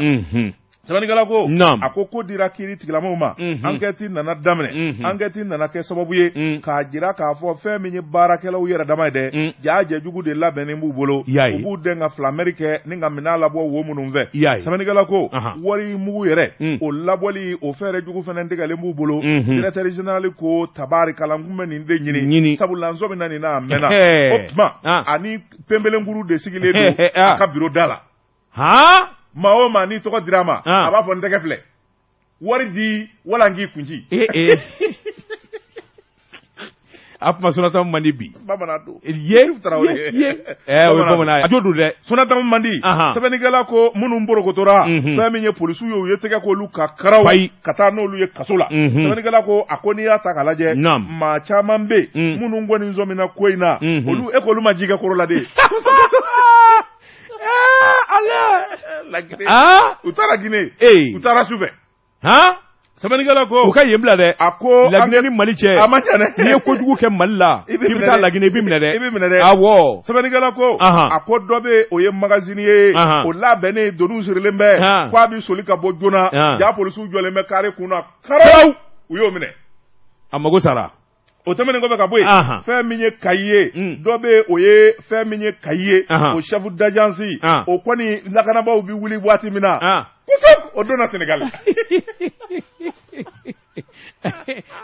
sɛbɛnnikɛla ko a ko ko dira kiiri tigilamaw ma enquête nana daminɛ enquête nana kɛ sababu ye k'a jira k'a fɔ fɛn min ye baarakɛlaw yɛrɛ dama ye dɛ jaa jɛjugu de labɛnnen b'u bolo u b'u dɛn ka filamɛri kɛ ni ka minɛn labɔ wo minnu fɛ sɛbɛnnikɛla ko wari mugu yɛrɛ o labɔli o fɛɛrɛ jugu fana tigɛlen b'u bolo directeur général ko tabarikala n kun bɛ nin de ɲini sabula n sɔmina nin na a mɛnna o tuma ani pembelenkuru de sigilen don a ka biro da la maa o maa n'i tɔgɔ dira a ma a b'a fɔ n tɛgɛ filɛ wari di wala n k'i kun ci a kuma Sonatamu man di bi bamanan don ye ye o ye bamanan ye a jo don dɛ Sonatamu man di sɛbɛnnikɛla ko minnu borokotora fɛn min ye polisiw ye u ye tɛgɛ k'olu kan karaw ka taa n'olu ye kaso la sɛbɛnnikɛla ko a ko n'i y'a ta k'a lajɛ maa caman bɛ yen minnu kɔni sɔmina ko in na olu e k'olu ma ji kɛ koro la de Ale ah u taara Guinée u taara su fɛ sɛbɛnnikɛla ko u ka yen bila dɛ a ko Laginɛ ni Mali cɛ a ma jan dɛ n'i ye kojugu kɛ Mali la k'i bɛ taa Laginɛ i bɛ minɛ dɛ i bɛ minɛ dɛ awɔ sɛbɛnnikɛla ko a ko dɔ bɛ o ye magasinier ye o labɛnnen doniw sirilen bɛ k'a bɛ soli ka bɔ joona ja polisiw jɔlen bɛ kare kun na karaw u y'o minɛ a mago sara o tɛmɛnen kɔfɛ ka bɔ yen fɛn min ye Kayi ye dɔ bɛ o ye fɛn min ye Kayi ye o chef d'agence o kɔni lakanabaaw bɛ wuli waati min na o donna Sénégal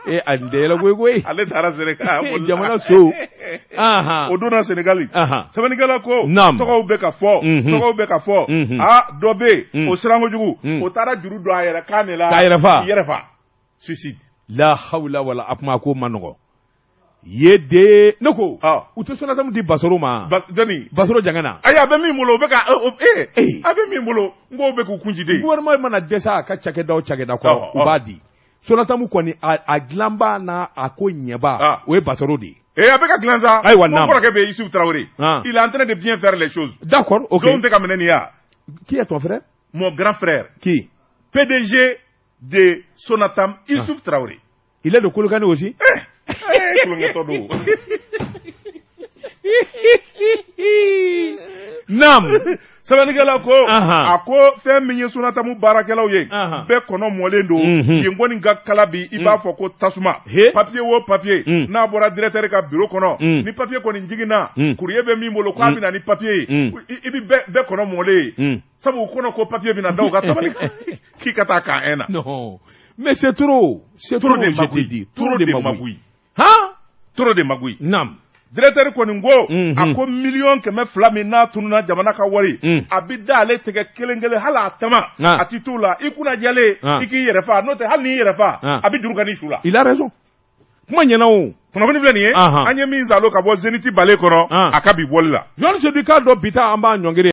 ee a nin tɛ yɛlɛ koyi koyi ale taara Sénégal jamana so o donna Sénégal sɛbɛnnikɛla ko tɔgɔw bɛ ka fɔ tɔgɔw bɛ ka fɔ aa dɔ bɛ yen o siran kojugu o taara juru don a yɛrɛ kan de la k'a yɛrɛ fa yɛrɛ fa suicide la hawla wala a kuma ko man nɔgɔ ye de ne ko u tɛ Sonatamu di Basoro ma jɔni Basoro Jangana ayi a bɛ min bolo o bɛ ka ee a bɛ min bolo n k'o bɛ k'u kun ci de gouvernement mana dɛsɛ a ka cakɛda o cakɛda kɔrɔ u b'a di Sonatamu kɔni a dilanbaa n'a a ko ɲɛbaa o ye Basoro de ye. Eh, a bɛ ka dilan sa. Ayiwa naam. Mon kɔrɔkɛ bɛ Youssouf Traoré. Il est en train de bien faire les choses. D'accord, ok. Jɔnw tɛ ka minɛ nin ye wa? Qui est ton frère? Mon grand frère. Qui? PDG de Sonatam, Youssouf Traoré. Il est de Kolokani aussi? Eh, eh, tulonkɛtɔ don. Naam. Sɛbɛnnikɛla ko a ko fɛn min ye Sonatamu baarakɛlaw ye, bɛɛ kɔnɔ mɔlen don. Yen kɔni ka kala bi, i b'a fɔ ko tasuma. Papier o papier n'a bɔra directeur ka bureau kɔnɔ, ni papier kɔni jiginna, courrier bɛ min bolo k'a bɛ na ni papier ye, i bɛ bɛɛ kɔnɔ mɔlen ye, sabu u kɔnɔ ko papier bɛna da u ka tabali kan k'i ka taa camp 1 na. Non, mais c'est trop, c'est trop de magouille, trop de magouille. Han. Trop de magouille. Naam. Directeur kɔni ko, a ko 200 miliyɔn min n'a tununna, jamana ka wari, a bɛ da ale tɛgɛ kelen kelen, hali a tama a ti t'o la. I kunna jɛlen, i k'i yɛrɛ fa, n'o tɛ hali n'i yɛrɛ fa, a bɛ juru ka n'i su la. Il a raison, kuma ɲɛna o. Kunnafoni filɛ nin ye, an ye min salo ka bɔ Zénith bale kɔnɔ a ka bi bɔli la. Journaliste Seydou, k'a dɔn bi ta an b'a ɲɔngiri.